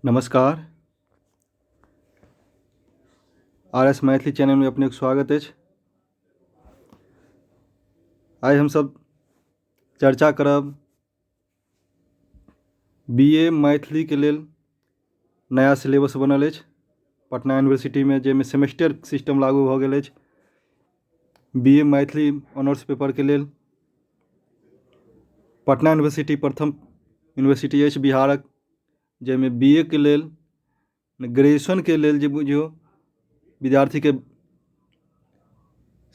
नमस्कार। R S Maithili चैनलमे अपनेके स्वागत अछि। आइ हमसभ चर्चा करब बी ए मैथिलीके लेल नया सिलेबस बनल अछि पटना यूनिवर्सिटीमे, जाहिमे सेमेस्टर सिस्टम लागू भऽ गेल अछि बी ए मैथिली ऑनर्स पेपरके लेल। पटना यूनिवर्सिटी प्रथम यूनिवर्सिटी अछि बिहारक, जाहिमे बी ए के लेल, ग्रेजुएशनके लेल जे बुझियौ विद्यार्थीके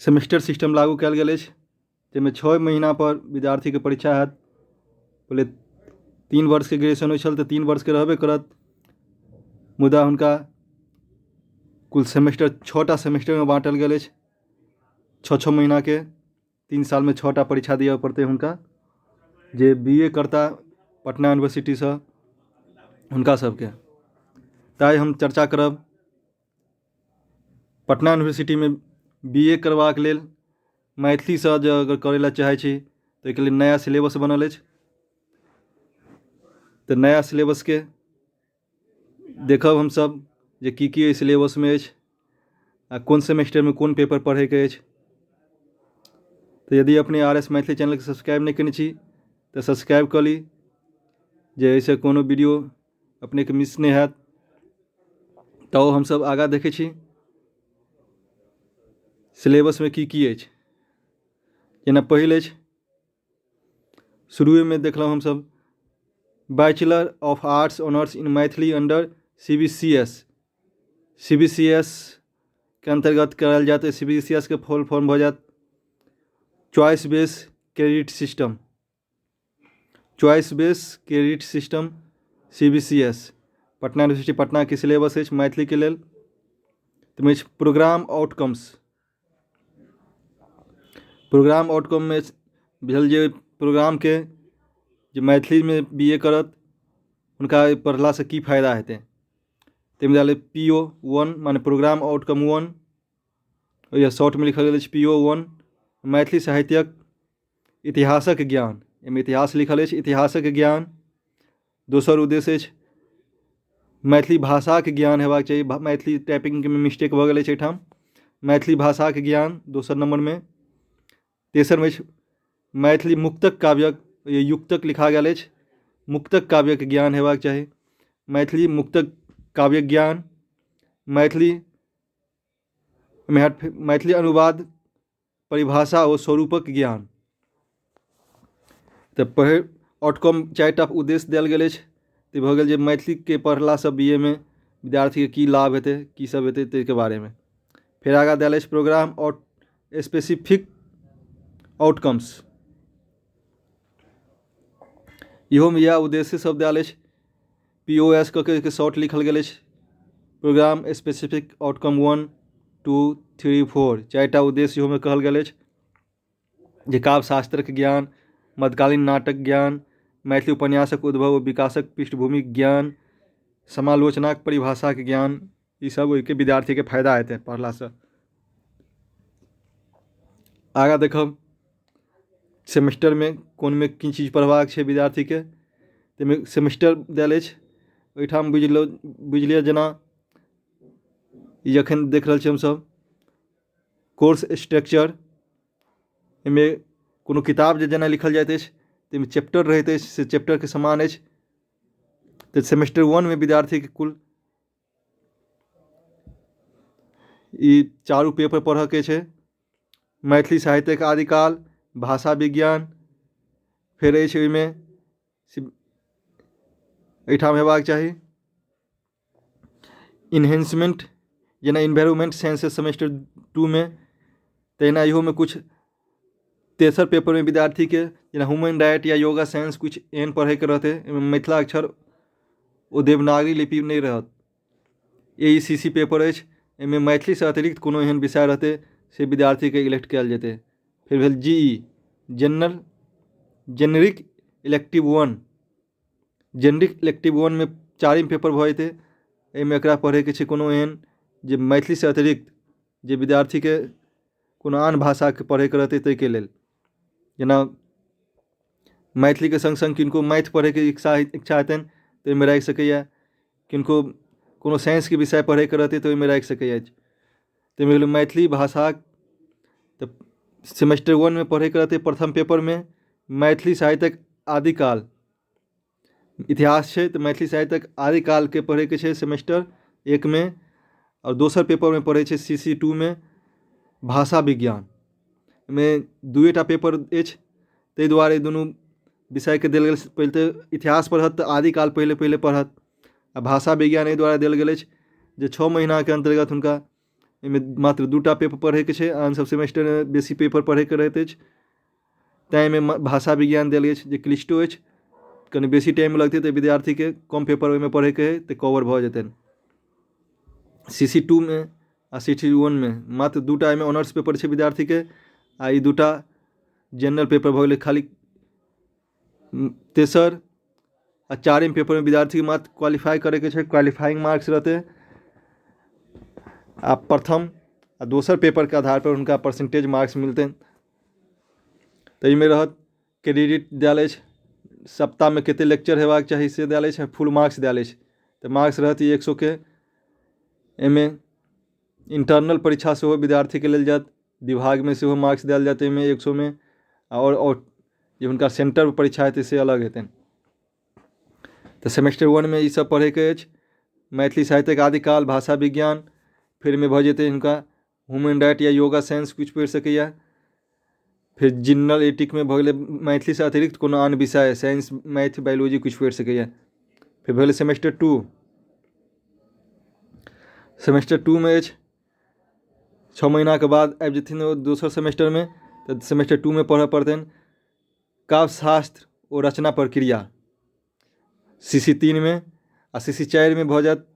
सेमेस्टर सिस्टम लागू कयल गेल अछि, जाहिमे 6 महीनापर विद्यार्थीके परीक्षा हैत। पहिले 3 वर्षके ग्रेजुएशन होइ छल तऽ 3 वर्षके रहबे करत, मुदा हुनका कुल सेमेस्टर 6टा सेमेस्टरमे बाँटल गेल अछि। 6 6 महीनाके 3 सालमे 6टा परीक्षा दिअ पड़तै हुनका, जे बी ए करता पटना यूनिवर्सिटीसँ हुनका सभके। तऽ आइ हम चर्चा करब पटना यूनिवर्सिटीमे बी ए करबाक लेल मैथिलीसँ जँ अगर करय लए चाहै छी तऽ ओहिके लेल नया सिलेबस बनल अछि। तऽ नया सिलेबसके देखब हमसभ जे की की एहि सिलेबसमे अछि आ कोन सेमेस्टरमे कोन पेपर पढ़ैके अछि। तऽ यदि अपने आर एस मैथिली चैनलके सब्सक्राइब नहि कयने छी तऽ सब्सक्राइब कऽ ली, जे एहिसँ कोनो वीडियो अपनेके मिस नहि हैत। तऽ हमसभ आगाँ देखै छी सिलेबसमे की की अछि। जेना पहिल अछि, शुरुएमे देखलहुँ हमसभ bachelor of arts honours in Maithili under C B C S. C B C S के अन्तर्गत करायल जायत। सी बी सी एस के फुल फॉर्म भऽ जायत choice base credit system. Choice base credit system C B C S Patna university पटनाके syllabus अछि मैथिलीके लेल। ताहिमे अछि प्रोग्राम आउटकम्स। प्रोग्राम आउटकममे भेल जे प्रोग्रामके जे मैथिलीमे बी ए करत हुनका पढ़लासँ की फायदा हेतै। ताहिमे आयल पी ओ वन, माने प्रोग्राम आउटकम वन, ओहि शॉर्टमे लिखल गेल अछि पी ओ वन, मैथिली साहित्यक इतिहासक ज्ञान। एहिमे इतिहास लिखल अछि, इतिहासक ज्ञान। दोसर उद्देश्य अछि मैथिली भाषाक ज्ञान हेबाक चाही। मैथिली टाइपिंगमे मिस्टेक भऽ गेल अछि एहिठाम। मैथिली भाषाक ज्ञान दोसर नम्बरमे। तेसरमे अछि मैथिली मुक्तक काव्यक, युक्तक लिखा गेल अछि, मुक्तक काव्यक ज्ञान हेबाक चाही। मैथिली मुक्तक काव्यक ज्ञान, मैथिली मैथिली अनुवाद परिभाषा ओ स्वरूपक ज्ञान। तऽ पहिल आउटकम 4टा उद्देश्य देल गेल अछि। तऽ भऽ गेल जे मैथिलीके पढ़लासँ बी ए मे विद्यार्थीके की लाभ हेतै, की सब हेतै ताहिके बारेमे। फेर आगाँ देल अछि प्रोग्राम आउट स्पेसिफिक आउटकम्स। इहोमे इएह उद्देश्य सब देल अछि। पी ओ एस कऽ के शॉर्ट लिखल गेल अछि। प्रोग्राम स्पेसिफिक आउटकम 1 2 3 4, 4टा उद्देश्य इहोमे कहल गेल अछि, जे काव्य शास्त्रक ज्ञान, मध्यकालीन नाटक ज्ञान, मैथिली उपन्यासक उद्भव ओ विकासक पृष्ठभूमिक ज्ञान, समालोचनाक परिभाषाक ज्ञान। ईसभ ओहिके विद्यार्थीके फायदा हेतै पढ़लासँ। आगाँ देखब सेमेस्टरमे कोनमे की चीज पढ़बाक छै विद्यार्थीके। ताहिमे सेमेस्टर देल अछि, ओहिठाम बुझि लो बुझि लिअ जेना ई एखन देख रहल छी हमसभ कोर्स स्ट्रक्चर। एहिमे कोनो किताब जे जेना लिखल जाइत अछि ताहिमे चैप्टर रहैत अछि, से चैप्टरके समान अछि। तऽ सेमेस्टर वनमे विद्यार्थीके कुल ई चारू पेपर पढ़ऽके छै। मैथिली साहित्यक आदिकाल, भाषा विज्ञान, फेर अछि ओहिमे एहिठाम हेबाक चाही इन्हेंसमेंट, जेना इन्वायरमेंट साइंस सेमेस्टर 2मे, तहिना इहोमे किछु तेसर पेपरमे विद्यार्थीके जेना ह्यूमन राइट या योगा साइंस किछु एहन पढ़ैके रहतै। एहिमे मिथिला अक्षर ओ देवनागरी लिपि नहि रहत। ए ई सी सी पेपर अछि, एहिमे मैथिलीसँ अतिरिक्त कोनो एहन विषय रहतै से विद्यार्थीके इलेक्ट कयल जेतै। फेर भेल जी ई जनरल जेनरिक इलेक्टिव वन। जेनरिक इलेक्टिव वनमे चारिम पेपर भऽ जेतै। एहिमे एकरा पढ़ैके छै कोनो एहन जे मैथिलीसँ अतिरिक्त जे विद्यार्थीके कोनो आन भाषाके पढ़ैके रहतै ताहिके लेल, जेना मैथिलीके सङ्ग सङ्ग किनको मैथ पढ़ैके इच्छा हेतनि तऽ ओहिमे राखि सकैए। किनको कोनो साइंसके विषय पढ़ैके रहतै तऽ ओहिमे राखि सकैत अछि। ताहिमे भेलै मैथिली भाषाक, तऽ सेमेस्टर वनमे पढ़ैके रहतै प्रथम पेपरमे मैथिली साहित्यक आदिकाल, इतिहास छै तऽ मैथिली साहित्यक आदिकालके पढ़ैके छै सेमेस्टर एकमे। आओर दोसर पेपरमे पढ़ै छै सी सी टूमे भाषा विज्ञान, एहिमे दुइएटा पेपर अछि, ताहि दुआरे दुनू विषयके देल गेल। पहिल तऽ इतिहास पढ़त तऽ आदिकाल पहिले पहिले पढ़त, आ भाषा विज्ञान एहि दुआरे देल गेल अछि जे 6 महीनाके अन्तर्गत हुनका एहिमे मात्र 2टा पेपर पढ़ैके छै, आन सब सेमेस्टरमे बेसी पेपर पढ़ैके रहैत अछि, तैँ एहिमे भाषा विज्ञान देल अछि जे क्लिष्टो अछि, कनि बेसी टाइम लगतै तऽ विद्यार्थीके कम पेपर ओहिमे पढ़ैके अइ तऽ कवर भऽ जेतनि। सी सी टूमे आ सी सी वनमे मात्र 2टा एहिमे ऑनर्स पेपर छै विद्यार्थीके, आ ई 2टा जेनरल पेपर भऽ गेलै खाली। तेसर आ चारिम पेपरमे विद्यार्थीके मात्र क्वालिफाइ करैके छै, क्वालिफाइंग मार्क्स रहतै, आ प्रथम आ दोसर पेपरके आधारपर हुनका परसेंटेज मार्क्स मिलतनि। तऽ एहिमे रहत क्रेडिट देल अछि, सप्ताहमे कतेक लेक्चर हेबाक चाही से देल अछि, फुल मार्क्स देल अछि, तऽ मार्क्स रहत ई 100के। एहिमे इंटरनल परीक्षा सेहो विद्यार्थीके लेल जायत, विभागमे सेहो मार्क्स देल जायत एहिमे 100मे, आओर जे हुनका सेंटर परीक्षा हेतै से अलग हेतनि। तऽ सेमेस्टर वनमे ईसभ पढ़ैके अछि, मैथिली साहित्यक आदिकाल, भाषा विज्ञान, फेर एहिमे भऽ जेतै हुनका ह्यूमन राइट या योगा साइंस किछु पढ़ि सकैए। फेर जनरल एटिकमे भऽ गेलै मैथिलीसँ अतिरिक्त कोनो आन विषय, साइंस, मैथ, बायोलॉजी किछु पढ़ि सकैए। फेर भेलै सेमेस्टर टू, सेमेस्टर टूमे अछि 6 महीनाके बाद आबि जेथिन ओ दोसर सेमेस्टरमे, तऽ सेमेस्टर टूमे पढ़ऽ पड़तनि काव्यशास्त्र ओ रचना प्रक्रिया सी सी 3मे, आ सी सी 4मे भऽ जायत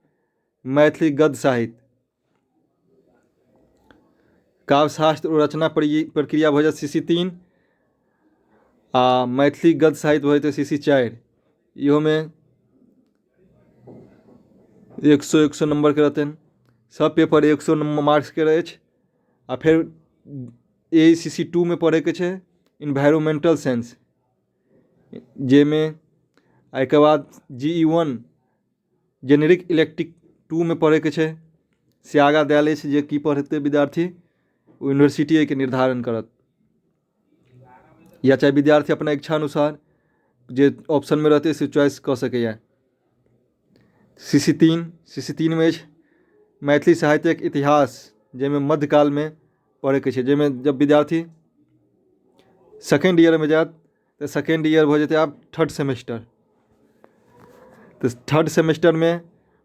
मैथिली गद्य साहित्य। काव्यशास्त्र ओ रचना प्रक्रिया भऽ जायत सी सी 3, आ मैथिली गद्य साहित्य भऽ जेतै सी सी 4। इहोमे 100 नम्बरके रहतनि, सब पेपर 100 मार्क्सके अछि। आ फेर ए सी सी 2मे पढ़ैके छै इन्वायरमेंटल साइंस, जाहिमे एहिके बाद जी ई 1 जेनेरिक इलेक्ट्रिक 2मे पढ़ैके छै, से आगाँ देल अछि जे की पढ़तै विद्यार्थी, ओ यूनिवर्सिटी एहिके निर्धारण करत, या चाहे विद्यार्थी अपना इच्छा अनुसार जे ऑप्शनमे रहतै से चॉइस कऽ सकैए। सी सी 3, सी सी 3मे अछि मैथिली साहित्यक इतिहास, जाहिमे मध्यकालमे पढ़ैके छै, जाहिमे जब विद्यार्थी सेकेंड ईयरमे जायत तऽ सेकेंड ईयर भऽ जेतै आब थर्ड सेमेस्टर, तऽ थर्ड सेमेस्टरमे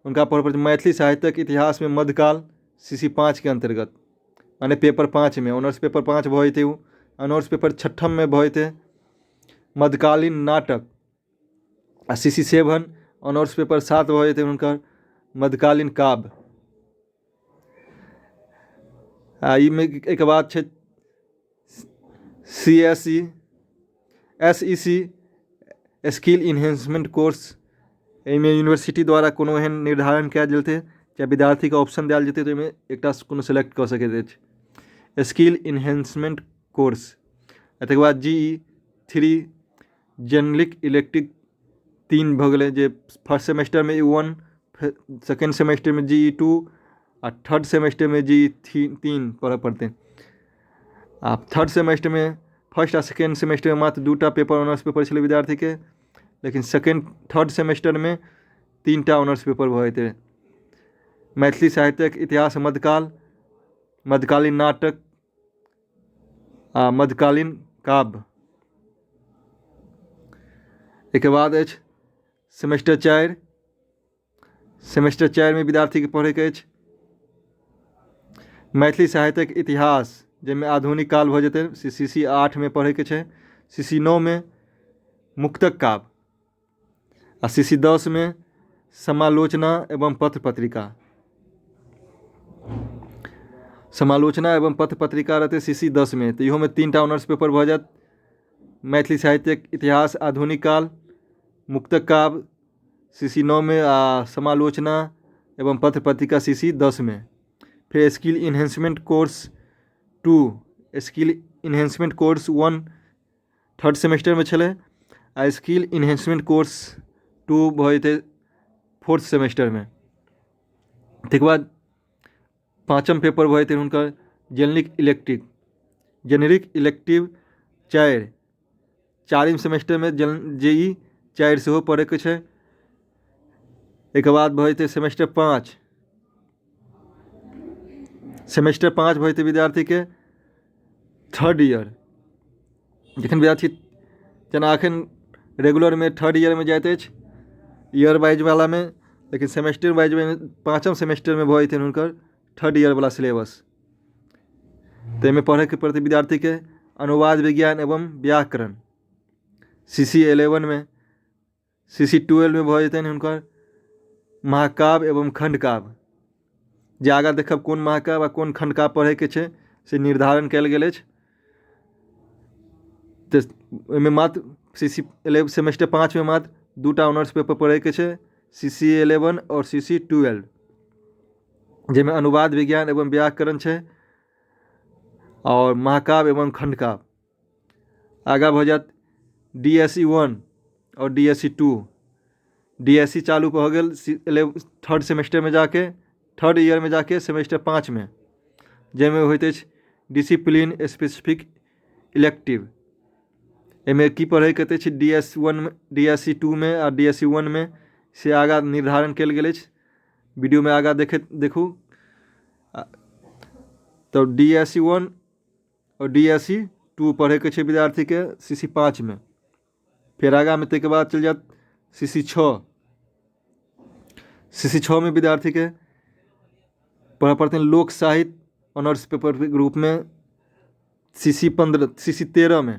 हुनका पढ़ऽ पड़तै मैथिली साहित्यक इतिहासमे मध्यकाल सी सी 5के अन्तर्गत, माने पेपर 5मे, ऑनर्स पेपर 5 भऽ जेतै ओ, ऑनर्स पेपर 6ममे भऽ जेतै मध्यकालीन नाटक, आ सी सी 7 ऑनर्स पेपर 7 भऽ जेतै हुनकर मध्यकालीन काव्य। आ एहिमे एहिके बाद छै C S E S E C skill enhancement course, एहिमे यूनिवर्सिटी द्वारा कोनो एहन निर्धारण कयल जेतै चाहे विद्यार्थीके ऑप्शन देल जेतै, तऽ ओहिमे एकटा कोनो सेलेक्ट कऽ सकैत अछि स्किल इन्हेंसमेंट कोर्स। आ तकर बाद जी ई 3 जेनरिक इलेक्ट्रिक 3 भऽ गेलै, जे फर्स्ट सेमेस्टरमे ई 1, सेकेंड सेमेस्टरमे जी ई 2, आ थर्ड सेमेस्टरमे जी ई 3 पढ़ऽ पड़तै। आ थर्ड सेमेस्टरमे फर्स्ट आ सेकेंड सेमेस्टरमे मात्र 2टा पेपर ऑनर्स पेपर छलै विद्यार्थीके, लेकिन सेकेंड थर्ड सेमेस्टरमे 3टा ऑनर्स पेपर भऽ जेतै, मैथिली साहित्यक इतिहास मध्यकाल, मध्यकालीन नाटक आ मध्यकालीन काव्य। एहिके बाद अछि सेमेस्टर 4, सेमेस्टर 4मे विद्यार्थीके पढ़ैके अछि मैथिली साहित्यक इतिहास, जाहिमे आधुनिक काल भऽ जेतै, सी सी 8मे पढ़ैके छै, सी सी 9मे मुक्तक काव्य, आ सी सी 10मे समालोचना एवं पत्र पत्रिका, समालोचना एवं पत्र पत्रिका रहतै सी सी 10मे। तऽ इहोमे 3टा ऑनर्स पेपर भऽ जायत, मैथिली साहित्यक इतिहास आधुनिक काल, मुक्तक काव्य सी सी 9मे, आ समालोचना एवं पत्र पत्रिका सी सी 10मे। फेर skill enhancement course 2, skill enhancement course 1 third सेमेस्टरमे छलै, आ स्किल इन्हेंसमेंट कोर्स 2 भऽ जेतै फोर्थ सेमेस्टरमे। ताहिके बाद पाँचम पेपर भऽ जेतनि हुनकर जेनरिक इलेक्टिव, जेनरिक इलेक्टिव 4, चारिम सेमेस्टरमे जे ई 4 सेहो पढ़ैके छै। एहिके बाद भऽ जेतै सेमेस्टर 5, सेमेस्टर 5 भऽ जेतै विद्यार्थीके थर्ड ईयर। जखन विद्यार्थी जेना एखन रेगुलरमे थर्ड ईयरमे जाइत अछि ईयर वाइजवलामे, लेकिन सेमेस्टर वाइजमे पाँचम सेमेस्टरमे भऽ जेतनि हुनकर थर्ड ईयरवला सिलेबस। ताहिमे पढ़ैके पड़तै विद्यार्थीके अनुवाद विज्ञान एवं व्याकरण सी 11मे, सी 12मे भऽ जेतनि हुनकर महाकाव्य एवं खण्डकाव्य। जे आगाँ देखब कोन महाकाव्य आ कोन खण्डकाव्य पढ़ैके छै से निर्धारण कयल गेल अछि। तऽ ओहिमे मात्र सी सेमेस्टर 5मे मात्र 2टा ऑनर्स पेपर पढ़ैके छै, सी 11 आओर सी 12, जाहिमे अनुवाद विज्ञान एवं व्याकरण छै आओर महाकाव्य एवं खण्डकाव्य। आगाँ भऽ जायत डी एस ई 1 आओर डी एस ई 2। डी एस ई चालू भऽ गेल थर्ड सेमेस्टरमे जाके, थर्ड ईयरमे जाके सेमेस्टर 5मे, जाहिमे होइत अछि डिसिप्लिन स्पेसिफिक इलेक्टिव। एहिमे की पढ़ैके अछि डी एस 1मे, डी एस ई 2मे आ डी एस ई 1मे, से आगाँ निर्धारण कयल गेल अछि। वीडियोमे आगाँ देखैत देखू। तऽ डी एस ई 1 आओर डी एस ई 2 पढ़ैके छै विद्यार्थीके सी 5मे। फेर आगाँमे ताहिके बाद चलि जायत सी 6। सी 6मे विद्यार्थीके पढ़ऽ पड़तनि लोक साहित्य ऑनर्स पेपरके रूपमे सी 15, सी 13मे,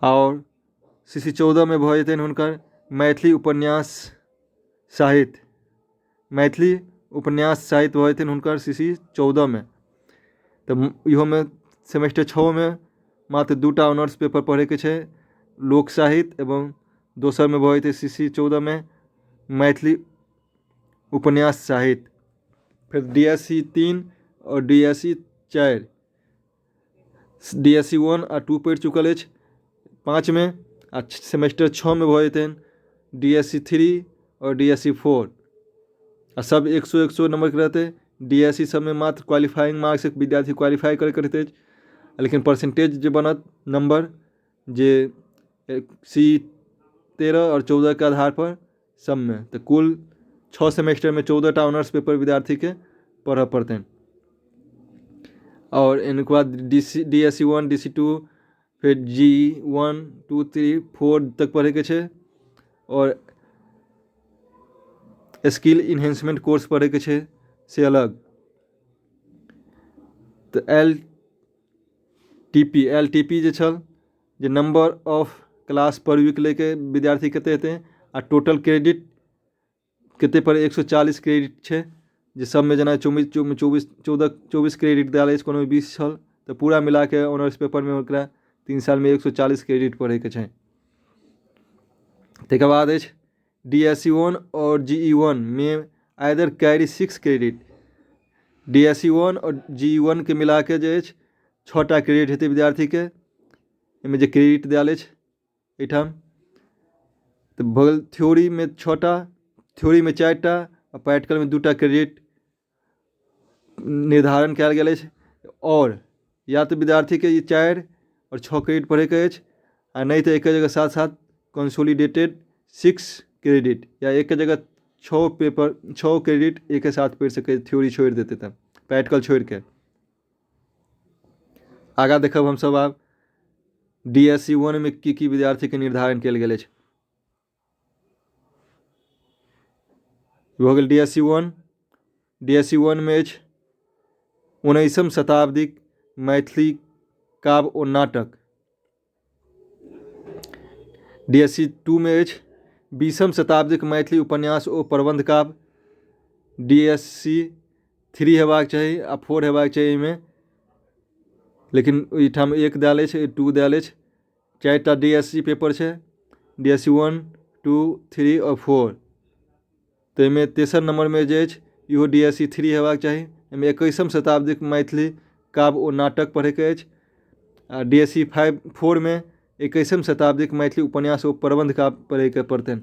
आओर सी 14मे भऽ जेतनि हुनकर मैथिली उपन्यास साहित्य। मैथिली उपन्यास साहित्य भऽ जेतनि हुनकर सी 14मे। तऽ इहोमे सेमेस्टर 6मे मात्र 2टा ऑनर्स पेपर पढ़ैके छै, लोक साहित्य एवं दोसरमे भऽ जेतै सी 14मे मैथिली उपन्यास साहित्य। फेर डी एस सी 3 आओर D S C 4, D S C 1 आ 2 पढ़ि चुकल अछि 5मे, आ सेमेस्टर 6मे भऽ जेतनि डी एस सी 3 आओर डी एस सी 4, आ सब 100 100 नम्बरके रहतै। डी एस सी सबमे मात्र क्वालिफाइंग मार्क्स विद्यार्थी क्वालिफाइ करैके रहैत अछि, लेकिन परसेंटेज जे बनत नम्बर जे सी 13 आओर 14के आधारपर सबमे, तऽ कुल 6 सेमेस्टरमे 14टा ऑनर्स पेपर विद्यार्थीके पढ़ऽ पड़तनि। आओर एहिके बाद D S C 1, D C 2, फेर जी 1 2 3 4 तक पढ़ैके छै, आओर स्किल इन्हेंसमेंट कोर्स पढ़ैके छै से अलग। तऽ L T P, L T P जे छल जे number of class per week लैके विद्यार्थी कतेक हेतै आ टोटल क्रेडिट कतेक पर 140 क्रेडिट छै, जे सबमे जेना 24 14 24 क्रेडिट देल अछि, कोनो 20 छल, तऽ पूरा मिलाके ऑनर्स पेपरमे ओकरा 3 सालमे 140 क्रेडिट पढ़ैके छै। ताहिके बाद अछि डी एस सी 1 आओर जी ई 1 मे आइदर कैरी 6 क्रेडिट। डी एस सी 1 आओर जी ई 1 के मिलाके जे अछि 6टा क्रेडिट हेतै विद्यार्थीके। एहिमे जे क्रेडिट देल अछि एहिठाम तऽ भऽ गेल थ्योरीमे 6टा, थ्योरीमे 4टा आ प्रैक्टिकलमे 2टा क्रेडिट निर्धारण कयल गेल अछि। आओर या तऽ विद्यार्थीके ई 4 आओर 6 क्रेडिट पढ़ैके अछि, आ नहि तऽ एके जगह साथ साथ कंसोलिडेटेड 6 क्रेडिट या एके जगह 6 पेपर 6 क्रेडिट एके साथ पढ़ि सकै, थ्योरी छोड़ि देतै तऽ प्रैक्टिकल छोड़िके। आगाँ देखब हमसब आब डी एस सी 1मे की की विद्यार्थीके निर्धारण कयल गेल अछि। भऽ गेल D S C 1। D S C 1मे अछि 19म शताब्दीक मैथिली काव्य ओ नाटक। डी एस सी 2मे अछि 20म शताब्दीक मैथिली उपन्यास ओ प्रबन्ध काव्य। डी एस सी 3 हेबाक चाही आ 4 हेबाक चाही एहिमे, लेकिन एहिठाम 1 देल अछि, 2 देल अछि। 4टा डी एस सी पेपर छै, डी एस सी 1 2 3 आओर 4। ताहिमे तेसर नम्बरमे जे अछि इहो डी एस सी 3 हेबाक चाही। एहिमे 21म शताब्दीक मैथिली काव्य ओ नाटक पढ़ैके अछि। आ डी एस सी 4मे 21म शताब्दीक मैथिली उपन्यास ओ प्रबन्ध काव्य पढ़ैके पड़तनि।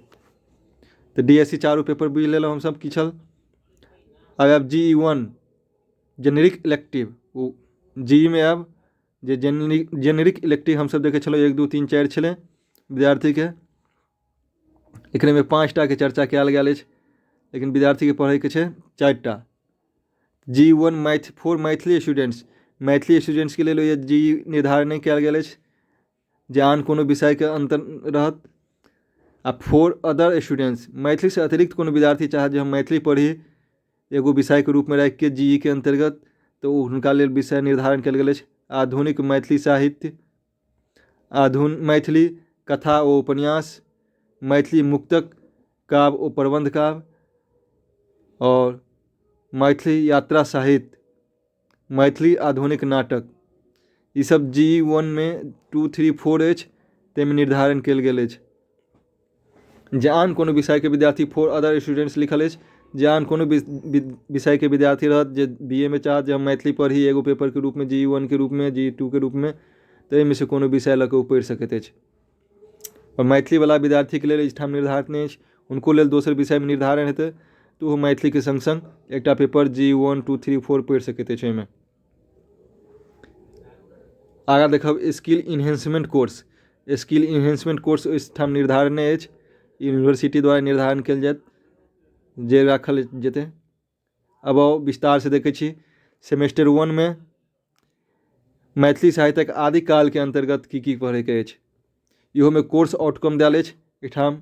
तऽ डी एस सी चारू पेपर बुझि लेलहुँ हमसभ की छल। आब आयब जी ई वन जेनेरिक इलेक्टिव, ओ जी ई मे आयब जे जेनेरिक इलेक्टिव हमसभ देखै छलहुँ 1 2 3 4 छलै विद्यार्थीके। एकरेमे 5टाके चर्चा कयल गेल अछि, लेकिन विद्यार्थीके पढ़ैके छै 4टा। जी वन फोर मैथिली स्टूडेंट्स, मैथिली स्टूडेंट्सके लेल जी निर्धारण नहि कयल गेल अछि जे आन कोनो विषयके अन्तर रहत। आ फोर अदर स्टूडेंट्स, मैथिलीसँ अतिरिक्त कोनो विद्यार्थी चाहत जे हम मैथिली पढ़ी एगो विषयके रूपमे राखिके जी ई के अन्तर्गत, तऽ ओ हुनका लेल विषय निर्धारण कयल गेल अछि आधुनिक मैथिली साहित्य, मैथिली कथा ओ उपन्यास, मैथिली मुक्तक काव्य ओ प्रबन्ध काव्य, आओर मैथिली यात्रा साहित्य, मैथिली आधुनिक नाटक। ईसभ जी ई वनमे 2 3 4 अछि, ताहिमे निर्धारण कयल गेल अछि। जे आन कोनो विषयके विद्यार्थी फोर अदर स्टूडेंट्स लिखल अछि, जे आन कोनो विषयके विद्यार्थी रहत जे बी ए मे चाहत जे हम मैथिली पढ़ी एगो पेपरके रूपमे जी ई वनके रूपमे जी ई टूके रूपमे, तऽ एहिमे से कोनो विषय लऽ कऽ ओ पढ़ि सकैत अछि। आओर मैथिलीवला विद्यार्थीके लेल एहिठाम निर्धारित नहि अछि, हुनको लेल दोसर विषयमे निर्धारण हेतै तऽ ओहो मैथिलीके सङ्ग सङ्ग एकटा पेपर जी 1 2 3 4 पढ़ि सकैत अछि। ओहिमे आगाँ देखब skill enhancement course. Skill enhancement course ओहिठाम निर्धारण नहि अछि, यूनिवर्सिटी द्वारा निर्धारण कयल जायत जे राखल जेतै। अब आउ विस्तारसँ देखै छी सेमेस्टर 1मे मैथिली साहित्यक आदिकालके अन्तर्गत की की पढ़ैके अछि। इहोमे कोर्स आउटकम देल अछि एहिठाम,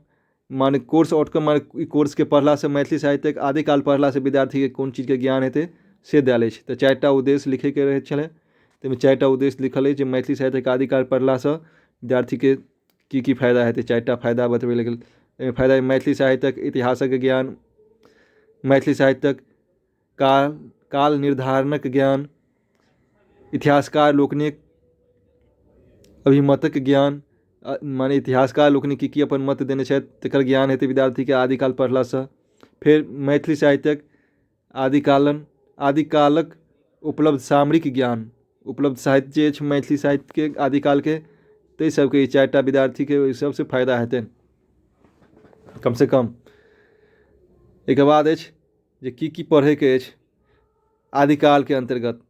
माने कोर्स आउटकम माने ई कोर्सके पढ़लासँ मैथिली साहित्यक आदिकाल पढ़लासँ विद्यार्थीके कोन चीजके ज्ञान हेतै से देल अछि। तऽ 4टा उद्देश्य लिखैके रहैत छलै, ताहिमे 4टा उद्देश्य लिखल अछि जे मैथिली साहित्यक आदिकाल पढ़लासँ विद्यार्थीके की की फायदा हेतै। 4टा फायदा बतबै लेल गेल। एहिमे फायदा मैथिली साहित्यक इतिहासक ज्ञान, मैथिली साहित्यक काल निर्धारणक ज्ञान, इतिहासकार लोकनिक अभिमतक ज्ञान, माने इतिहासकार लोकनि की की अपन मत देने छथि तकर ज्ञान हेतै विद्यार्थीके आदिकाल पढ़लासँ। फेर मैथिली साहित्यक आदिकालक उपलब्ध सामरिक ज्ञान, उपलब्ध साहित्य जे अछि मैथिली साहित्यके आदिकालके, ताहि सबके ई 4टा विद्यार्थीके ओहि सबसँ फायदा हेतनि कमसँ कम। एहिके बाद अछि जे की की पढ़ैके अछि आदिकालके अन्तर्गत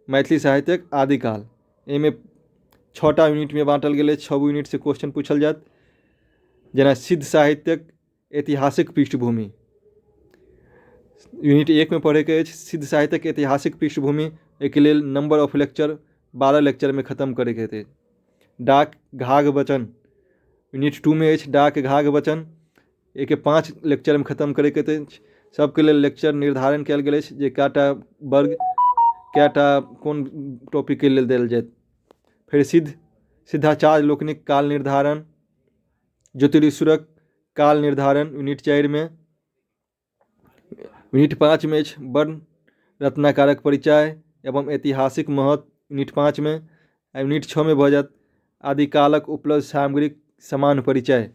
मैथिली साहित्यक आदिकाल। एहिमे 6टा यूनिटमे बाँटल गेल अछि, 6 यूनिटसँ क्वेश्चन पूछल जायत। जेना सिद्ध साहित्यक ऐतिहासिक पृष्ठभूमि, यूनिट 1 मे पढ़ैके अछि सिद्ध साहित्यक ऐतिहासिक पृष्ठभूमि। एहिके लेल नंबर ऑफ लेक्चर 12 लेक्चरमे खतम करैके हेतै। डाक घाघ वचन यूनिट 2 मे अछि डाक घाघ वचन, एहिके 5 लेक्चरमे खतम करैके अछि। सबके लेल लेक्चर निर्धारण कयल गेल अछि जे कएटा वर्ग कएटा कोन टॉपिकके लेल देल जायत। फेर सिद्धाचार्य लोकनिक काल निर्धारण, ज्योतिरीश्वरक काल निर्धारण यूनिट 4 मे। यूनिट 5 मे अछि वर्ण रत्नाकारक परिचय एवं ऐतिहासिक महत्व यूनिट 5 मे। आ यूनिट 6 मे भऽ जायत आदिकालक उपलब्ध सामग्रीक समान परिचय,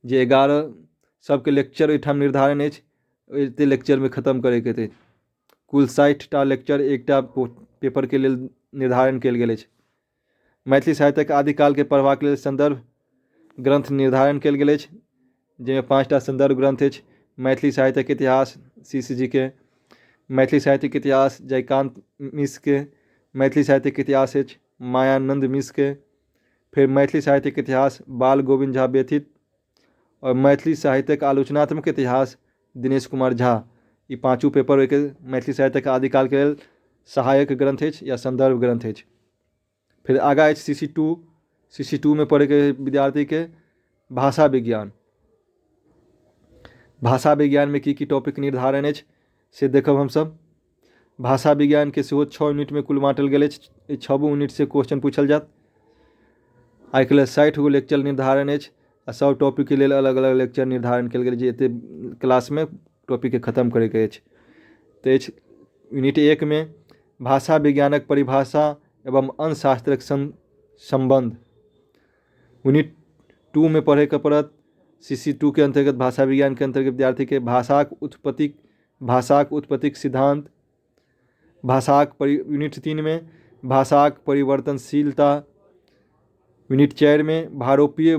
जे 11 सबके लेक्चर ओहिठाम निर्धारण अछि, एते लेक्चरमे खतम करैके हेतै। कुल 60टा लेक्चर एकटा पेपरके लेल निर्धारण कयल गेल अछि। मैथिली साहित्यक आदिकालके पढ़बाक लेल सन्दर्भ ग्रन्थ निर्धारण कयल गेल अछि, जाहिमे 5टा सन्दर्भ ग्रन्थ अछि। मैथिली साहित्यक इतिहास सी जी के, मैथिली साहित्यक इतिहास जयकान्त मिश्रके, मैथिली साहित्यक इतिहास अछि मायानन्द मिश्रके, फेर मैथिली साहित्यक इतिहास बाल गोविन्द झा व्यथित, आओर मैथिली साहित्यक आलोचनात्मक इतिहास दिनेश कुमार झा। ई 5 पेपर ओहिके मैथिली साहित्यक आदिकालके लेल सहायक ग्रन्थ अछि या सन्दर्भ ग्रन्थ अछि। फेर आगाँ अछि C C two. C C two मे पढ़ैके विद्यार्थीके भाषा विज्ञान। भाषा विज्ञानमे की की टॉपिक निर्धारण अछि से देखब हमसभ। भाषा विज्ञानके सेहो 6 यूनिटमे कुल बाँटल गेल अछि, एहि 6 यूनिटसँ क्वेश्चन पूछल जायत। एहिके लेल 60 गो लेक्चर निर्धारण अछि आ सब टॉपिकके लेल अलग अलग लेक्चर निर्धारण कयल गेल जे एतेक क्लासमे टॉपिकके खतम करैके अछि। तऽ अछि यूनिट 1 मे भाषा विज्ञानक परिभाषा एवं अन्य शास्त्रक सम्बन्ध। यूनिट 2 मे पढ़ैके पड़त सी सी 2 के अन्तर्गत भाषा विज्ञानके अन्तर्गत विद्यार्थीके भाषाक उत्पत्तिक सिद्धान्त, यूनिट 3 मे भाषाक परिवर्तनशीलता, यूनिट 4 मे भारोपीय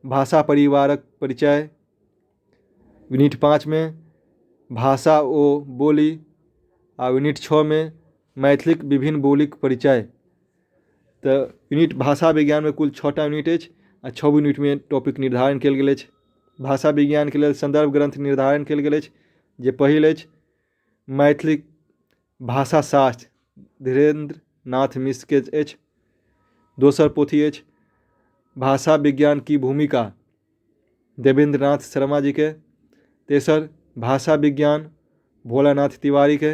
भाषा परिवारक परिचय, यूनिट 5मे भाषा ओ बोली आ यूनिट 6मे मैथिलीक विभिन्न बोलीक परिचय। तऽ यूनिट भाषा विज्ञानमे कुल 6टा यूनिट अछि आ 6 यूनिटमे टॉपिक निर्धारण कयल गेल अछि। भाषा विज्ञानके लेल सन्दर्भ ग्रन्थ निर्धारण कयल गेल अछि जे पहिल अछि मैथिली भाषा शास्त्र धीरेन्द्र नाथ मिश्रके अछि। दोसर पोथी अछि भाषा विज्ञान की भूमिका देवेन्द्र नाथ शर्मा जीके। तेसर भाषा विज्ञान भोलानाथ तिवारीके।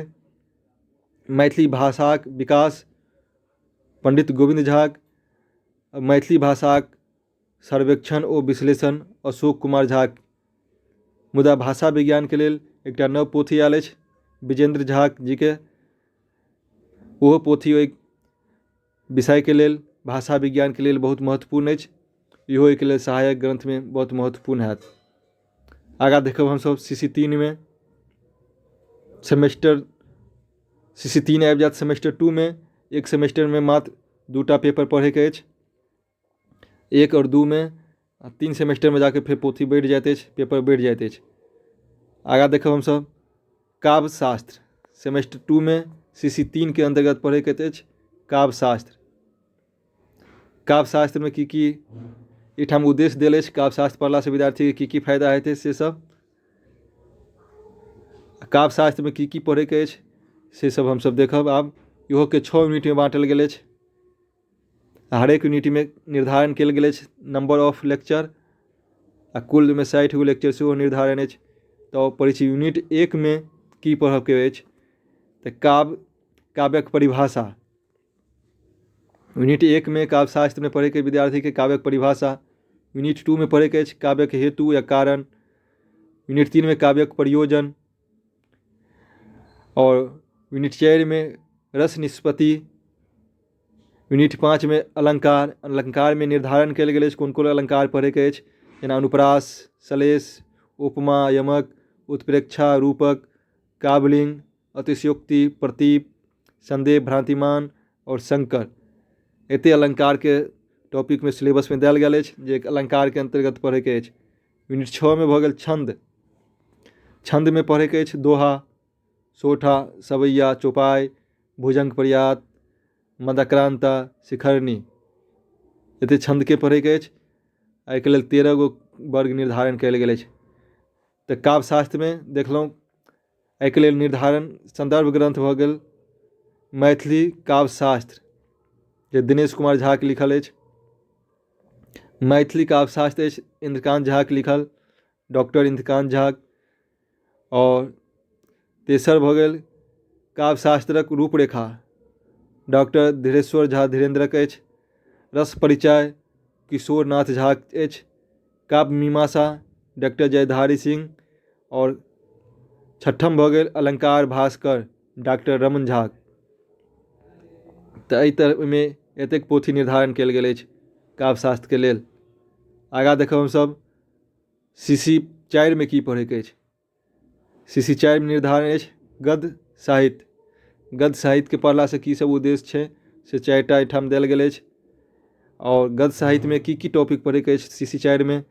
मैथिली भाषाक विकास पंडित गोविन्द झाक। मैथिली भाषाक सर्वेक्षण ओ विश्लेषण अशोक कुमार झाक। मुदा भाषा विज्ञानके लेल एकटा नव पोथी आयल अछि विजेन्द्र झा जीके। ओहो पोथी ओहि विषयके लेल भाषा विज्ञानके लेल बहुत महत्वपूर्ण अछि। इहो एहिके लेल सहायक ग्रन्थमे बहुत महत्वपूर्ण हैत। आगाँ देखब हमसभ सी 3मे सेमेस्टर सी 3 आबि जायत सेमेस्टर 2मे। एक सेमेस्टरमे मात्र 2टा पेपर पढ़ैके अछि, 1 आओर 2मे, आ 3 सेमेस्टरमे जाके फेर पोथी बढ़ि जाइत अछि, पेपर बढ़ि जाइत अछि। आगाँ देखब हमसभ काव्य शास्त्र सेमेस्टर 2मे सी 3के अन्तर्गत पढ़ैके अछि काव्य शास्त्र। काव्य शास्त्रमे की की एहिठाम उद्देश्य देल अछि, काव्य शास्त्र पढ़लासँ विद्यार्थीके की की फायदा हेतै से सब, काव्य शास्त्रमे की की पढ़ैके अछि से सब हमसभ देखब। आब इहोके 6 यूनिटमे बाँटल गेल अछि। हरेक यूनिटमे निर्धारण कयल गेल अछि नंबर ऑफ लेक्चर आ कुलमे 60 गो लेक्चर सेहो निर्धारण अछि। तऽ पढ़ै छी यूनिट 1मे की पढ़ऽके अछि तऽ काव्यक परिभाषा। यूनिट 1मे काव्यशास्त्रमे पढ़ैके विद्यार्थीके काव्यक परिभाषा। यूनिट 2मे पढ़ैके अछि काव्यक हेतु या कारण। यूनिट 3मे काव्यक प्रयोजन और यूनिट 4मे रस निष्पत्ति। यूनिट 5मे अलंकार। अलंकारमे निर्धारण कयल गेल अछि कोन कोन अलंकार पढ़ैके अछि, जेना अनुप्रास, श्लेष, उपमा, यमक, उत्प्रेक्षा, रूपक, काव्यलिंग, अतिशयोक्ति, प्रतीप, संदेह, भ्रांतिमान और संकर। एते अलंकारके टॉपिकमे सिलेबसमे देल गेल अछि जे अलंकारके अन्तर्गत पढ़ैके अछि। यूनिट 6मे भऽ गेल छन्द। छन्दमे पढ़ैके अछि दोहा, सोठा, सवैया, चौपाइ, भुजंग प्रयात, मदाक्रांता, शिखरणी। एते छन्दके पढ़ैके अछि। एहिके लेल 13 गो वर्ग निर्धारण कयल गेल अछि। तऽ काव्यशास्त्रमे देखलहुँ एहिके लेल निर्धारण सन्दर्भ ग्रन्थ भऽ गेल मैथिली काव्यशास्त्र जे दिनेश कुमार झाके लिखल अछि। मैथिली काव्यशास्त्र अछि इन्द्रकान्त झाके लिखल, डॉक्टर इन्द्रकान्त झा। आओर तेसर भऽ गेल काव्यशास्त्रक रूपरेखा डॉक्टर धीरेश्वर झा धीरेन्द्रक अछि। रस परिचय किशोरनाथ झाक अछि। काव्य मीमांसा डॉक्टर जयधारी सिंह। और छठम भऽ गेल अलंकार भास्कर डॉक्टर रमन झा। तऽ एहि तरहमे एतेक पोथी निर्धारण कयल गेल अछि काव्यशास्त्रके लेल। आगाँ देखब हमसभ सी 4मे की पढ़ैके अछि। सी 4मे निर्धारण अछि गद्य साहित्य। गद्य साहित्यके पढ़लासँ की सब उद्देश्य छै से 4टा एहिठाम देल गेल अछि। और गद्य साहित्यमे की की टॉपिक पढ़ैके अछि सी 4मे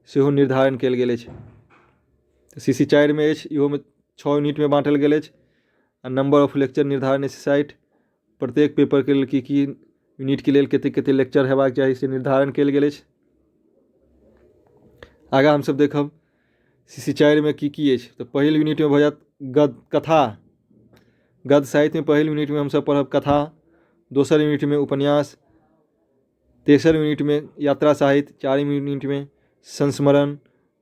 सेहो निर्धारण कयल गेल अछि। सी 4मे अछि, इहोमे 6 यूनिटमे बाँटल गेल अछि आ नंबर ऑफ लेक्चर निर्धारण अछि 60। प्रत्येक पेपरके लेल की की यूनिटके लेल कतेक कतेक लेक्चर हेबाक चाही से निर्धारण कयल गेल अछि। आगाँ हमसभ देखब सी 4मे की की अछि। तऽ पहिल यूनिटमे भऽ जायत गद्य कथा। गद्य साहित्यमे पहिल यूनिटमे हमसभ पढ़ब कथा, दोसर यूनिटमे उपन्यास, तेसर यूनिटमे यात्रा साहित्य, चारिम यूनिटमे संस्मरण,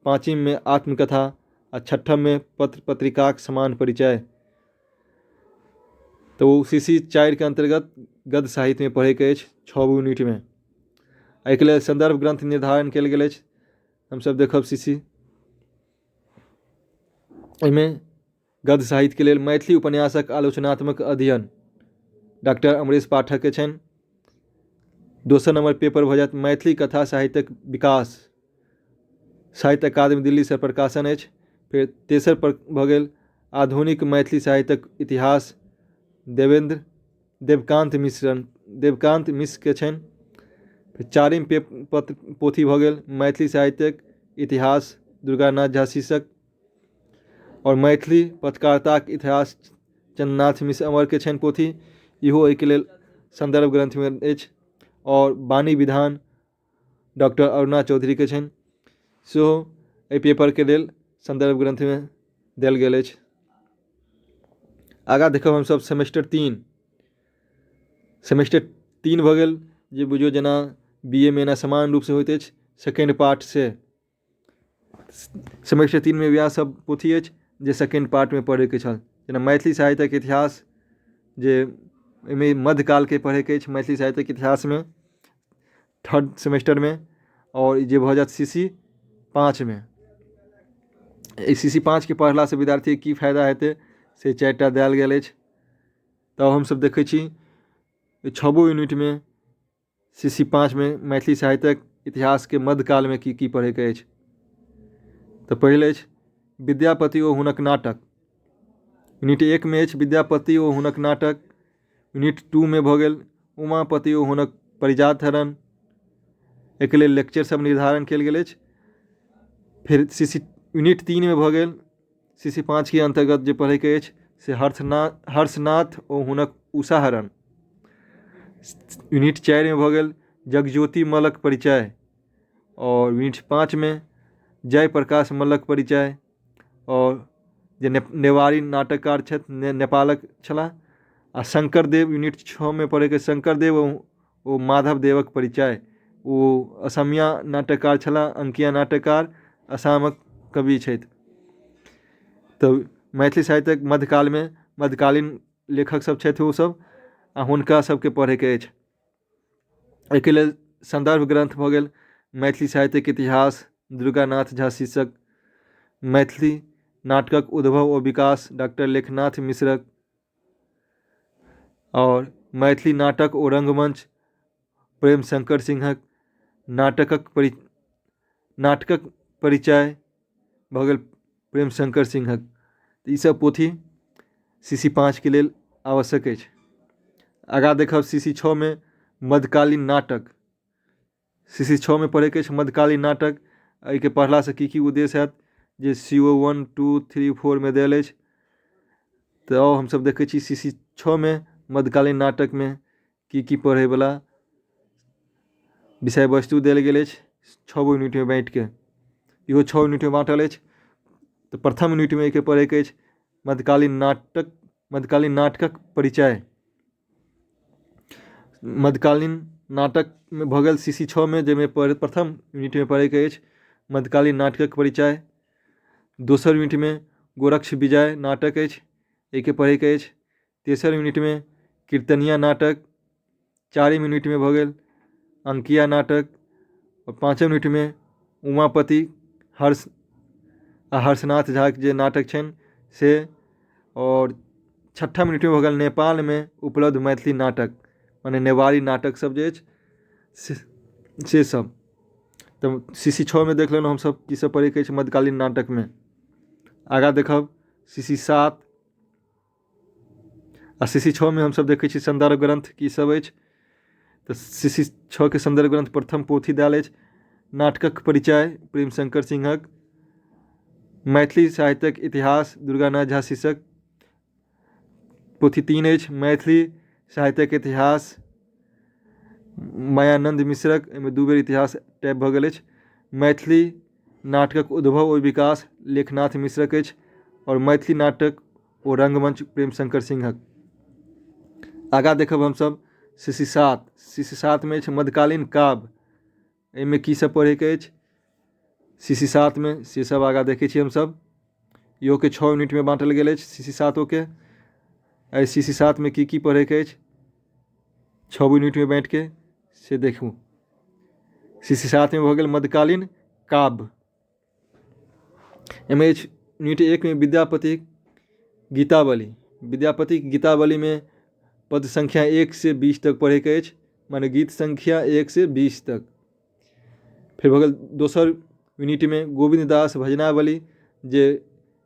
पाँचिममे आत्मकथा आ छठममे पत्र पत्रिकाक समान परिचय। तऽ ओ सी 4के अन्तर्गत गद्य साहित्यमे पढ़ैके अछि 6 गो यूनिटमे। एहिके लेल सन्दर्भ ग्रन्थ निर्धारण कयल गेल अछि। हमसभ देखब सी एहिमे गद्य साहित्यके लेल मैथिली उपन्यासक आलोचनात्मक अध्ययन डॉक्टर अमरीश पाठकके छनि। दोसर नंबर पेपर भऽ जायत मैथिली कथा साहित्यक विकास, साहित्य अकादमी दिल्लीसँ प्रकाशन अछि। फेर तेसर पर भऽ गेल आधुनिक मैथिली साहित्यक इतिहास देवेंद्र देवकांत मिश्र देवकांत मिश्रके छनि। फेर चारिम पत्र पोथी भऽ गेल मैथिली साहित्यक इतिहास दुर्गानाथ झा शीर्षक। आओर मैथिली पत्रकारिताक इतिहास चन्द्रनाथ मिश्र अमरके छनि पोथी, इहो एहिके लेल सन्दर्भ ग्रन्थमे अछि। आओर वाणी विधान डॉक्टर अरुणा चौधरीके छनि, सेहो एहि पेपरके लेल सन्दर्भ ग्रन्थमे देल गेल अछि। आगाँ देखब हमसभ सेमेस्टर 3। सेमेस्टर 3 भऽ गेल जे बुझियौ जेना बी ए मे एना समान रूपसँ होइत अछि सेकेण्ड पार्ट से। सेमेस्टर 3 मे वएह सब पोथी अछि जे सेकेण्ड पार्टमे पढ़ैके छल, जेना मैथिली साहित्यक इतिहास, जे एहिमे मध्यकालके पढ़ैके अछि मैथिली साहित्यक इतिहासमे थर्ड सेमेस्टरमे। आओर ई जे भऽ जायत सी 5मे। ई सी 5के पढ़लासँ विद्यार्थीके की फायदा हेतै, से 4टा देल गेल अछि। तब हमसभ देखै छी छबो यूनिटमे सी 5मे मैथिली साहित्यक इतिहासके मध्यकालमे की की पढ़ैके अछि। तऽ पहिल अछि विद्यापति ओ हुनक नाटक। यूनिट 1मे अछि विद्यापति ओ हुनक नाटक। यूनिट 2मे भऽ गेल उमापति ओ हुनक परिजात हरण। एहिके लेल लेक्चर सब निर्धारण कयल गेल अछि। फेर सी यूनिट 3मे भऽ गेल सी 5के अन्तर्गत जे पढ़ैके अछि से हर्षनाथ ओ हुनक उषाहरण। यूनिट 4मे भऽ गेल जगज्योति मल्लक परिचय। आओर यूनिट 5मे जयप्रकाश मल्लक परिचय, आओर जे नेवारी नाटककार छथि, नेपालक छलाह। आ शंकरदेव, यूनिट 6मे पढ़ैके शंकरदेव ओ माधव देवक परिचय, ओ असमिया नाटककार छलाह, अंकिया नाटककार, आसामक कवि छथि। तऽ मैथिली साहित्यक मध्यकालमे मध्यकालीन लेखक सब छथि ओसब, आ हुनका सबके पढ़ैके अछि। एहिके लेल सन्दर्भ ग्रन्थ भऽ गेल मैथिली साहित्यक इतिहास दुर्गानाथ झा शीर्षक, मैथिली नाटकक उद्भव ओ विकास डॉक्टर लेखनाथ मिश्रक, आओर मैथिली नाटक ओ रङ्गमञ्च प्रेमशंकर सिंहक, नाटकक परिचय भऽ गेल प्रेमशंकर सिंहक। तऽ ईसभ पोथी सी 5के लेल आवश्यक अछि। आगाँ देखब सी 6मे मध्यकालीन नाटक। सी 6मे पढ़ैके अछि मध्यकालीन नाटक। एहिके पढ़लासँ की की उद्देश्य हैत, जे सी ओ 1 2 3 4मे देल अछि। तऽ आउ हमसभ देखै छी सी 6मे मध्यकालीन नाटकमे की की पढ़ैवला विषय वस्तु देल गेल अछि 6 गो यूनिटमे बाँटिके। इहो 6 यूनिटमे बाँटल अछि। तऽ प्रथम यूनिटमे एहिके पढ़ैके अछि मध्यकालीन नाटक, मध्यकालीन नाटकक परिचय। मध्यकालीन नाटकमे भऽ गेल सी 6मे, जाहिमे प्रथम यूनिटमे पढ़ैके अछि मध्यकालीन नाटकक परिचय। दोसर यूनिटमे गोरक्ष विजय नाटक अछि, एहिके पढ़ैके अछि। तेसर यूनिटमे कीर्तनिया नाटक। चारिम यूनिटमे भऽ गेल अंकिया नाटक। आओर पाँचम यूनिटमे उमापति हर्ष आ हर्षनाथ झाके जे नाटक छनि से। आओर छठम यूनिटमे भऽ गेल नेपालमे उपलब्ध मैथिली नाटक, मने नेवारी नाटक सब जे अछि से सब। तऽ सी 6मे देख लेलहुँ हमसब की सब पढ़ैके अछि मध्यकालीन नाटकमे। आगाँ देखब सी 7 आ सी 6मे हमसब देखै छी सन्दर्भ ग्रन्थ की सब अछि। तऽ सी 6के सन्दर्भ ग्रन्थ प्रथम पोथी देल अछि नाटकक परिचय प्रेमशंकर सिंहक, मैथिली साहित्यक इतिहास दुर्गानाथ झा शीर्षक, पोथी 3 अछि मैथिली साहित्यक इतिहास मायानन्द मिश्रक, एहिमे 2 बेर इतिहास टाइप भऽ गेल अछि। मैथिली नाटकक उद्भव ओ विकास लेखनाथ मिश्रक अछि, आओर मैथिली नाटक ओ रङ्गमञ्च प्रेमशंकर सिंहक। आगाँ देखब हमसभ सी 7। सी 7मे अछि मध्यकालीन काव्य। एहिमे की सब पढ़ैके अछि सी 7मे, से सब आगाँ देखै छी हमसभ। इहोके 6 यूनिटमे बाँटल गेल अछि सी 7ओके। एहि सी 7मे की की पढ़ैके अछि 6 यूनिटमे बाँटिके, से देखू। सी 7मे भऽ गेल मध्यकालीन काव्य। एहिमे अछि यूनिट 1मे विद्यापतिक गीतावली। विद्यापतिक गीतावलीमे पद संख्या 1 से 20 तक पढ़ैके अछि, माने गीत संख्या 1 से 20 तक। फेर भऽ गेल दोसर यूनिटमे गोविन्द दास भजनावली, जे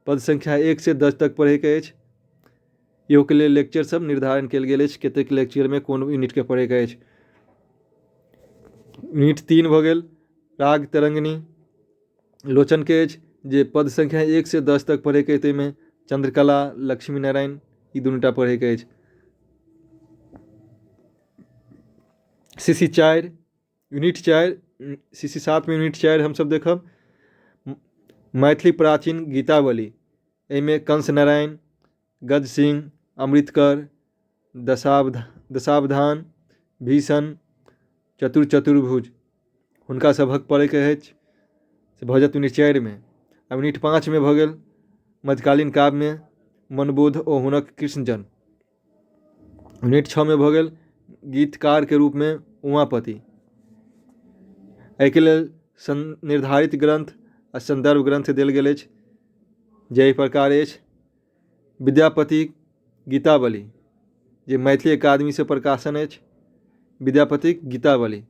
पद संख्या 1 से 10 तक पढ़ैके अछि। इहोके लेल लेक्चर सब निर्धारण कयल गेल अछि, कतेक लेक्चरमे कोन यूनिटके पढ़ैके अछि। यूनिट 3 भऽ गेल राग तरंगिणी लोचनके अछि। जे पद संख्या 1 से 10 तक पढ़ैके अछि, ताहिमे चन्द्रकला, लक्ष्मी नारायण ई दुनूटा पढ़ैके अछि। सी 4 यूनिट 4, सी 7मे यूनिट 4 हमसब देखब मैथिली प्राचीन गीतावली। एहिमे कंस नारायण, गज सिंह, अमृतकर, दशावधान, भीषण, चतुर चतुर्भुज, हुनका सभक पढ़ैके अछि, से भऽ जायत यूनिट 4मे। आ यूनिट 5मे भऽ गेल मध्यकालीन काव्यमे मनबोध ओ हुनक कृष्ण जन्म। यूनिट 6मे भऽ गेल गीतकारके रूपमे उमापति। एहिके लेल निर्धारित ग्रन्थ आ सन्दर्भ ग्रन्थ देल गेल अछि, जे एहि प्रकार अछि। विद्यापति गीतावली, जे मैथिली अकादमीसँ प्रकाशन अछि, विद्यापतिक गीतावली।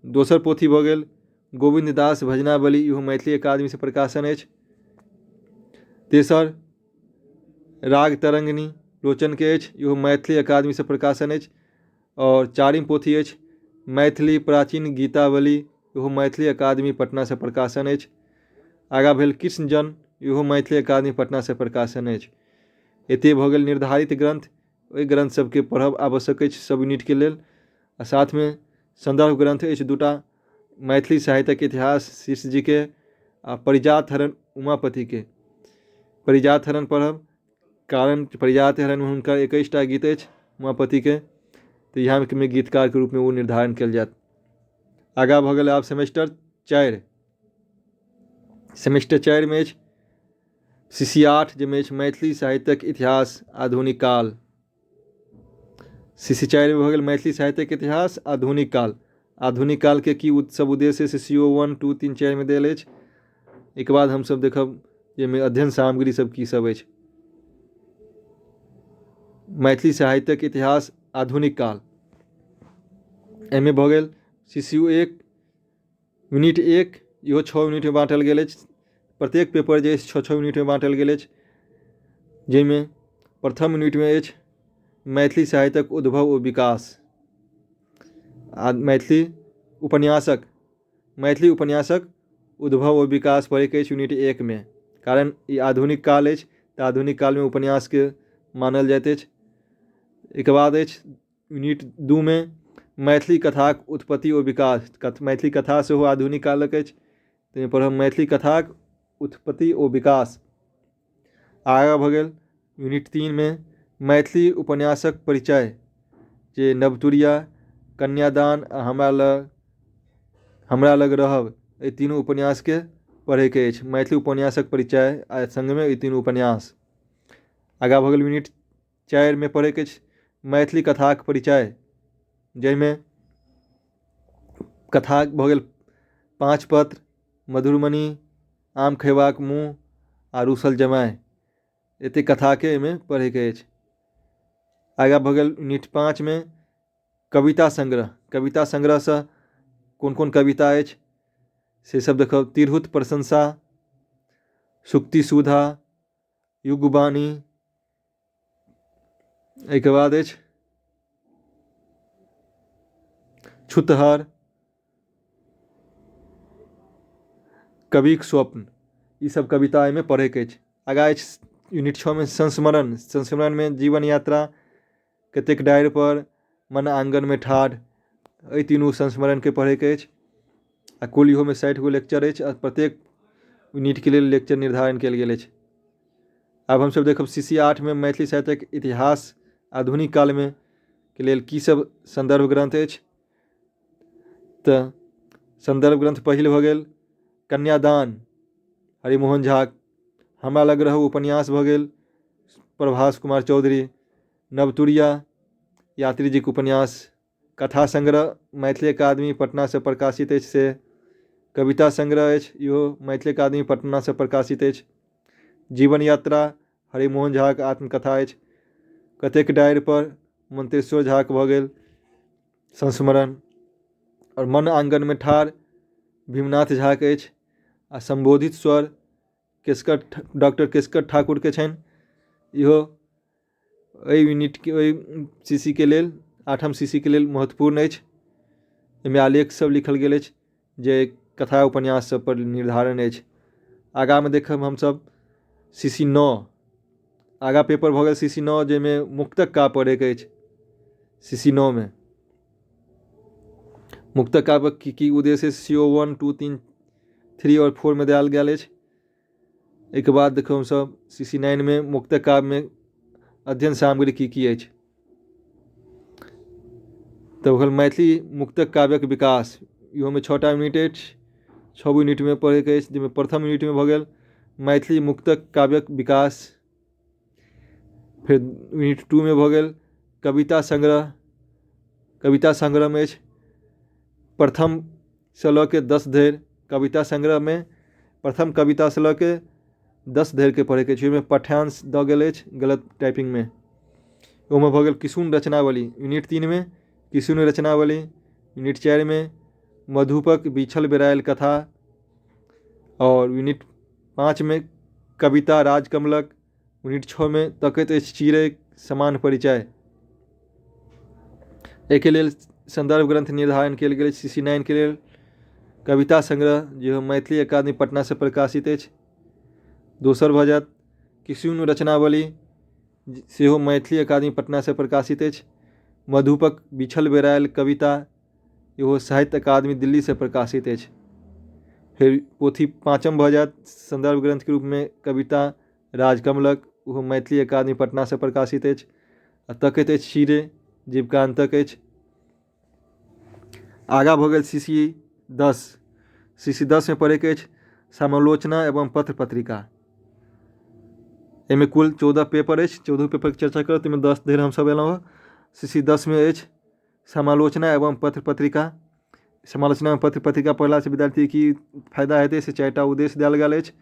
दोसर पोथी भऽ गेल गोविन्द दास भजनावली, इहो मैथिली अकादमीसँ प्रकाशन अछि। तेसर राग तरंगिणी लोचनके अछि, इहो मैथिली अकादमीसँ प्रकाशन अछि। आओर चारिम पोथी अछि मैथिली प्राचीन गीतावली, इहो मैथिली अकादमी पटनासँ प्रकाशन अछि। आगाँ भेल कृष्ण जन्म, इहो मैथिली अकादमी पटनासँ प्रकाशन अछि। एतेक भऽ गेल निर्धारित ग्रन्थ। ओहि ग्रन्थ सबके पढ़ब आवश्यक अछि सब यूनिटके लेल। आ साथमे सन्दर्भ ग्रन्थ अछि दूटा, मैथिली साहित्यक इतिहास शीर्ष जीके आ परिजात हरण उमापतिके। परिजात हरण पढ़ब, कारण परिजात हरणमे हुनकर 21टा गीत अछि उमापतिके, तऽ इएहमे गीतकारके रूपमे ओ निर्धारण कयल जायत। आगाँ भऽ गेल आब सेमेस्टर 4। सेमेस्टर 4मे अछि सी 8, जाहिमे अछि मैथिली साहित्यक इतिहास आधुनिक काल। सी 4मे भऽ गेल मैथिली साहित्यक इतिहास आधुनिक काल। आधुनिक कालके की सब उद्देश्य से सी ओ 1, 2, 3, 4मे देल अछि। एहिके बाद हमसब देखब जाहिमे अध्ययन सामग्री सब की सब अछि। मैथिली साहित्यक इतिहास आधुनिक काल, एहिमे भऽ गेल सी ओ 1 यूनिट 1, इहो 6 यूनिटमे बाँटल गेल अछि। प्रत्येक पेपर जे अछि 6-6 यूनिटमे बाँटल गेल अछि, जाहिमे प्रथम यूनिटमे अछि मैथिली साहित्यक उद्भव ओ विकास आ मैथिली उपन्यासक, मैथिली उपन्यासक उद्भव ओ विकास पढ़ैके अछि यूनिट 1मे, कारण ई आधुनिक काल अछि तऽ आधुनिक कालमे उपन्यासके मानल जाइत अछि। एहिके बाद अछि यूनिट 2मे मैथिली कथाक उत्पत्ति ओ विकास। मैथिली कथा सेहो आधुनिक कालक अछि, ताहिमे पढ़ब मैथिली कथाक उत्पत्ति ओ विकास। आगाँ भऽ गेल यूनिट 3मे मैथिली उपन्यासक परिचय, जे नवतुरिया, कन्यादान आ हमरा लग रहब, एहि तीनू उपन्यासके पढ़ैके अछि। मैथिली उपन्यासक परिचय आ सङ्गमे ई तीनू उपन्यास। आगाँ भऽ गेल यूनिट 4मे पढ़ैके अछि मैथिली कथाक परिचय, जाहिमे कथा भऽ गेल 5 पत्र, मधुरमणि, आम खयबाक मुँह आ रूसल जमाय, एतेक कथाके एहिमे पढ़ैके अछि। आगाँ भऽ गेल यूनिट 5मे कविता संग्रह। कविता संग्रहसँ कोन कोन कविता अछि से सब देखब। तिरहुत प्रशंसा, सुक्ति सुधा, युगवाणी, एहिके बाद अछि छुतहर, कविक स्वप्न, ई सब कविता एहिमे पढ़ैके अछि। आगाँ अछि यूनिट 6मे संस्मरण। संस्मरणमे जीवन यात्रा, कतेक डारि पर, मन आङ्गनमे ठाढ़, एहि तीनू संस्मरणके पढ़ैके अछि। आ कुल इहोमे 60 गो लेक्चर अछि आ प्रत्येक यूनिटके लेल लेक्चर निर्धारण कयल गेल अछि। आब हमसब देखब सी 8मे मैथिली साहित्यक इतिहास आधुनिक कालमे के लेल की सब सन्दर्भ ग्रन्थ अछि। तऽ सन्दर्भ ग्रन्थ पहिल भऽ गेल कन्यादान हरिमोहन झा, हमरा लग रहू उपन्यास भऽ गेल प्रभास कुमार चौधरी, नवतुरिया यात्री जीके उपन्यास, कथा संग्रह मैथिली अकादमी पटनासँ प्रकाशित अछि से, कविता संग्रह अछि इहो मैथिली अकादमी पटनासँ प्रकाशित अछि, जीवन यात्रा हरिमोहन झाके आत्मकथा अछि, कतेक डारि पर मंत्रेश्वर झाके भऽ गेल संस्मरण, आओर मन आङ्गनमे ठाढ़ भीमनाथ झाके अछि, आ सम्बोधित स्वर केशकर डॉक्टर केशकर ठाकुरके छनि। इहो एहि यूनिटके ओहि सी के लेल 8म सी के लेल महत्वपूर्ण अछि। एहिमे आलेख सब लिखल गेल अछि जे कथा उपन्यास सब पर निर्धारण अछि। आगाँमे देखब हमसभ CC 9। आगाँ पेपर भऽ गेल CC 9, जाहिमे मुक्तक काव्य पढ़ैके अछि। CC 9मे मुक्तक काव्यक की की उद्देश्य CO 1 2 3 3 आओर 4 मे देल गेल अछि। एहिके बाद देखब हमसभ CC 9मे मुक्तक काव्यमे अध्ययन सामग्री की की अछि। तऽ भऽ गेल मैथिली मुक्तक काव्यक विकास, इहोमे 6टा यूनिट अछि, 6 गो यूनिटमे पढ़ैके अछि, जाहिमे प्रथम यूनिटमे भऽ गेल मैथिली मुक्तक काव्यक विकास। फेर यूनिट 2 मे भऽ गेल कविता संग्रह। कविता संग्रहमे अछि प्रथमसँ लऽ के 10 धरि। कविता संग्रहमे प्रथम कवितासँ लऽ के 10 धरिके पढ़ैके अछि। ओहिमे पाठ्यांश दऽ गेल अछि गलत टाइपिंगमे। ओहिमे भऽ गेल किशुन रचनावली यूनिट 3मे, किशुन रचनावली यूनिट 4मे, मधुपक बिछल बेरायल कथा, आओर यूनिट 5मे कविता राजकमलक, यूनिट 6मे तकैत अछि चिड़ै समान परिचय। एहिके लेल सन्दर्भ ग्रन्थ निर्धारण कयल गेल अछि CC 9के लेल कविता संग्रह, जे मैथिली अकादमी पटनासँ प्रकाशित अछि। दोसर भऽ जायत किशुन रचनावली, सेहो मैथिली अकादमी पटनासँ प्रकाशित अछि। मधुपक बिछल बेरायल कविता, इहो साहित्य अकादमी दिल्लीसँ प्रकाशित अछि। फेर पोथी पाँचम भऽ जायत सन्दर्भ ग्रन्थके रूपमे कविता राजकमलक, ओहो मैथिली अकादमी पटनासँ प्रकाशित अछि। आ तकैत अछि चिड़ै जीवकान्तक अछि। आगाँ भऽ गेल CC 10। CC 10मे पढ़ैके अछि समालोचना एवं पत्र पत्रिका। एहिमे कुल 14 पेपर अछि, 14 पेपरके चर्चा करब, ताहिमे 10 धरि हमसभ एलहुँ हँ। CC 10मे अछि समालोचना एवं पत्र पत्रिका। समालोचना एवं पत्र पत्रिका पढ़लासँ विद्यार्थी की फायदा हेतै से 4टा उद्देश्य देल गेल अछि।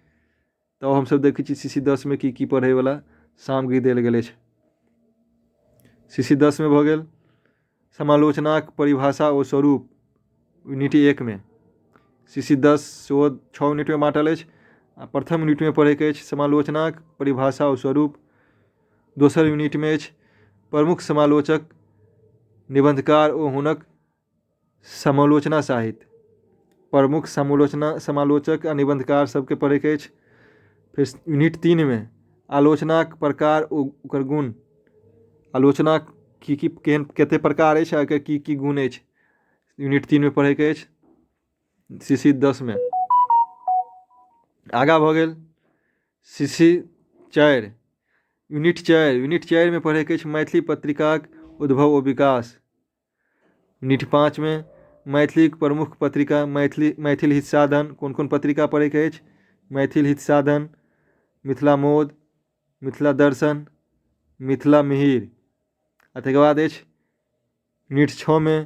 तऽ हमसभ देखै छी CC 10मे की की पढ़ैवला सामग्री देल गेल अछि। CC 10मे भऽ गेल समालोचनाक परिभाषा ओ स्वरूप यूनिट 1मे। CC 10 सेहो 6 यूनिटमे बाँटल अछि आ प्रथम यूनिटमे पढ़ैके अछि समालोचनाक परिभाषा ओ स्वरूप। दोसर यूनिटमे अछि प्रमुख समालोचक निबन्धकार ओ हुनक समालोचना साहित्य। प्रमुख समालोचना समालोचक आ निबन्धकार सबके पढ़ैके अछि। फेर यूनिट 3मे आलोचनाक प्रकार ओ ओकर गुण। आलोचनाक की की केहन कतेक प्रकार अछि आ एकर की की गुण अछि, यूनिट 3मे पढ़ैके अछि CC 10मे। आगाँ भऽ गेल CC 4 unit 4। Unit 4मे पढ़ैके अछि मैथिली पत्रिकाक उद्भव ओ विकास। यूनिट 5मे मैथिलीक प्रमुख पत्रिका मैथिली मैथिल हित साधन, कोन कोन पत्रिका पढ़ैके अछि, मैथिल हित साधन, मिथिला मोद, मिथिला दर्शन, मिथिला मिहिर। आ तकर बाद अछि यूनिट 6मे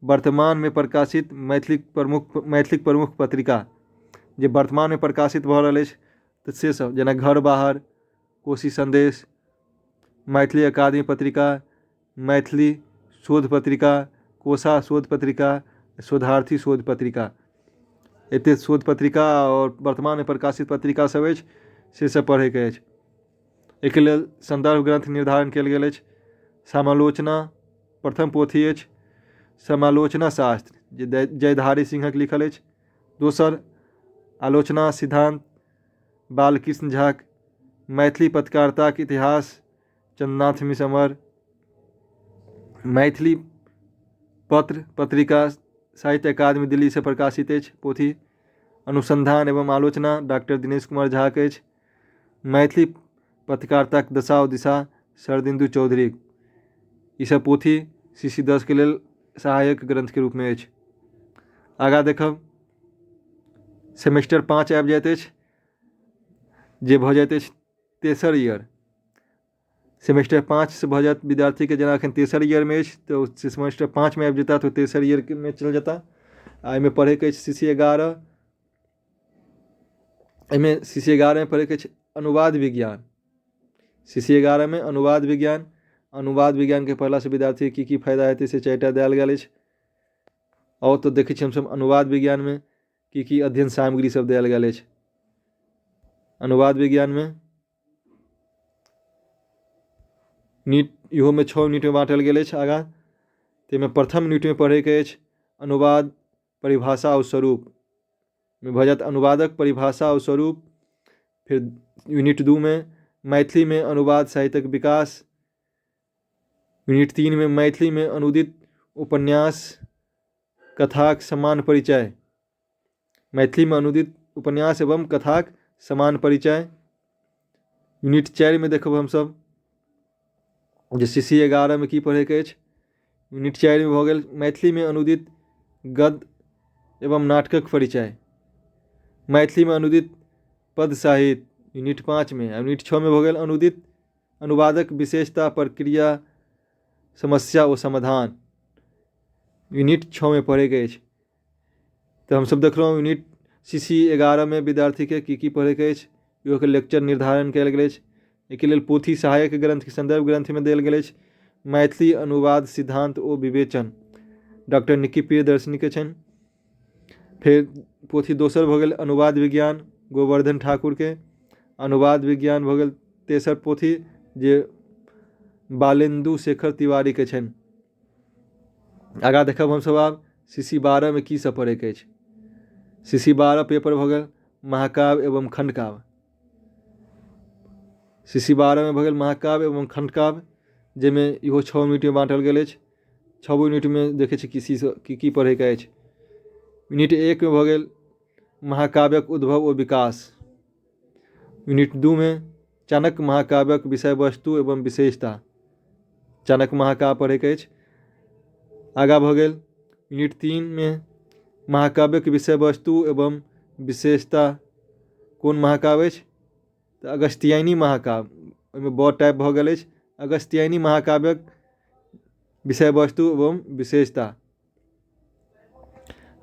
वर्तमानमे प्रकाशित मैथिलीक प्रमुख पत्रिका, जे वर्तमानमे प्रकाशित भऽ रहल अछि तऽ से सब, जेना घर बाहर, कोशी संदेश, मैथिली अकादमी पत्रिका, मैथिली शोध पत्रिका, कोसा शोध पत्रिका, शोधार्थी शोध पत्रिका। एतेक शोध पत्रिका आओर वर्तमानमे प्रकाशित पत्रिका सब अछि से सब पढ़ैके अछि। एहिके लेल सन्दर्भ ग्रन्थ निर्धारण कयल गेल अछि। समालोचना प्रथम पोथी अछि समालोचना शास्त्र, जे जयधारी सिंहक लिखल अछि। दोसर आलोचना सिद्धांत बालकृष्ण झाक, मैथिली पत्रकारिताक इतिहास चन्द्रनाथ मिश्र अमर, मैथिली पत्र पत्रिका साहित्य अकादमी दिल्लीसँ प्रकाशित अछि पोथी। अनुसंधान एवं आलोचना डॉक्टर दिनेश कुमार झाक अछि। मैथिली पत्रकारिताक दशा ओ दिशा शरदिन्दु चौधरी। ईसभ पोथी CC 10के लेल सहायक ग्रन्थके रूपमे अछि। आगाँ देखब सेमेस्टर 5 आबि जाइत अछि, जे भऽ जाइत अछि तेसर ईयर। सेमेस्टर 5सँ भऽ जायत विद्यार्थीके, जेना एखन तेसर ईयरमे अछि तऽ ओ सेमेस्टर 5मे आबि जेताह तऽ ओ तेसर ईयरमे चलि जेताह। आ एहिमे पढ़ैके अछि CC 11। एहिमे CC 11मे पढ़ैके अछि अनुवाद विज्ञान। CC 11मे अनुवाद विज्ञान। अनुवाद विज्ञानके पढ़लासँ विद्यार्थीके की की फायदा हेतै से 4टा देल गेल अछि। आओर तऽ देखै छी हमसभ अनुवाद विज्ञानमे की की अध्ययन सामग्री सब देल गेल अछि। अनुवाद विज्ञानमे नीट इहोमे 6 यूनिटमे बाँटल गेल अछि आगाँ। ताहिमे प्रथम यूनिटमे पढ़ैके अछि अनुवाद परिभाषा ओ स्वरूप। भऽ जायत अनुवादक परिभाषा ओ स्वरूप, फेर यूनिट 2मे मैथिलीमे अनुवाद साहित्यक विकास। यूनिट 3मे मैथिलीमे अनुदित उपन्यास कथाक समान परिचय। मैथिलीमे अनुदित उपन्यास एवं कथाक समान परिचय। यूनिट 4मे देखब हमसभ जे CC 11मे की पढ़ैके अछि। यूनिट 4मे भऽ गेल मैथिलीमे अनुदित गद्य एवं नाटकक परिचय। मैथिलीमे अनुदित पद साहित्य यूनिट 5मे। आ यूनिट 6मे भऽ गेल अनुदित अनुवादक विशेषता, प्रक्रिया, समस्या ओ समाधान। यूनिट 6मे पढ़ैके अछि। तऽ हमसभ देखलहुँ यूनिट CC 11मे विद्यार्थीके की की पढ़ैके अछि, इहोके लेक्चर निर्धारण कयल गेल अछि। एहिके लेल पोथी सहायक ग्रंथ संदर्भ ग्रंथमे देल गेल अछि मैथिली अनुवाद सिद्धांत ओ विवेचन, डॉक्टर निक्की प्रियदर्शिनीके छनि। फेर पोथी दोसर भऽ गेल अनुवाद विज्ञान, गोवर्धन ठाकुरके। अनुवाद विज्ञान भऽ गेल तेसर पोथी जे बालेन्दु शेखर तिवारीके छनि। आगाँ देखब हमसभ आब CC 12मे की सब पढ़ैके अछि। CC 12 paper भऽ गेल महाकाव्य एवं खंडकाव्य। CC 12मे भऽ गेल महाकाव्य एवं खंडकाव्य, जाहिमे इहो 6 यूनिटमे बाँटल गेल अछि। 6 यूनिटमे देखै छी की की पढ़ैके अछि। यूनिट 1मे भऽ गेल महाकाव्यक उद्भव ओ विकास। यूनिट 2मे चाणक्य महाकाव्यक विषय वस्तु एवं विशेषता, चाणक्य महाकाव्य पढ़ैके अछि। आगाँ भऽ गेल यूनिट 3मे महाकाव्यक विषय वस्तु एवं विशेषता। कोन महाकाव्य अछि? तऽ अगस्त्यायनी महाकाव्य, ओहिमे ब टाइप भऽ गेल अछि। अगस्त्यायनी महाकाव्यक विषय वस्तु एवं विशेषता।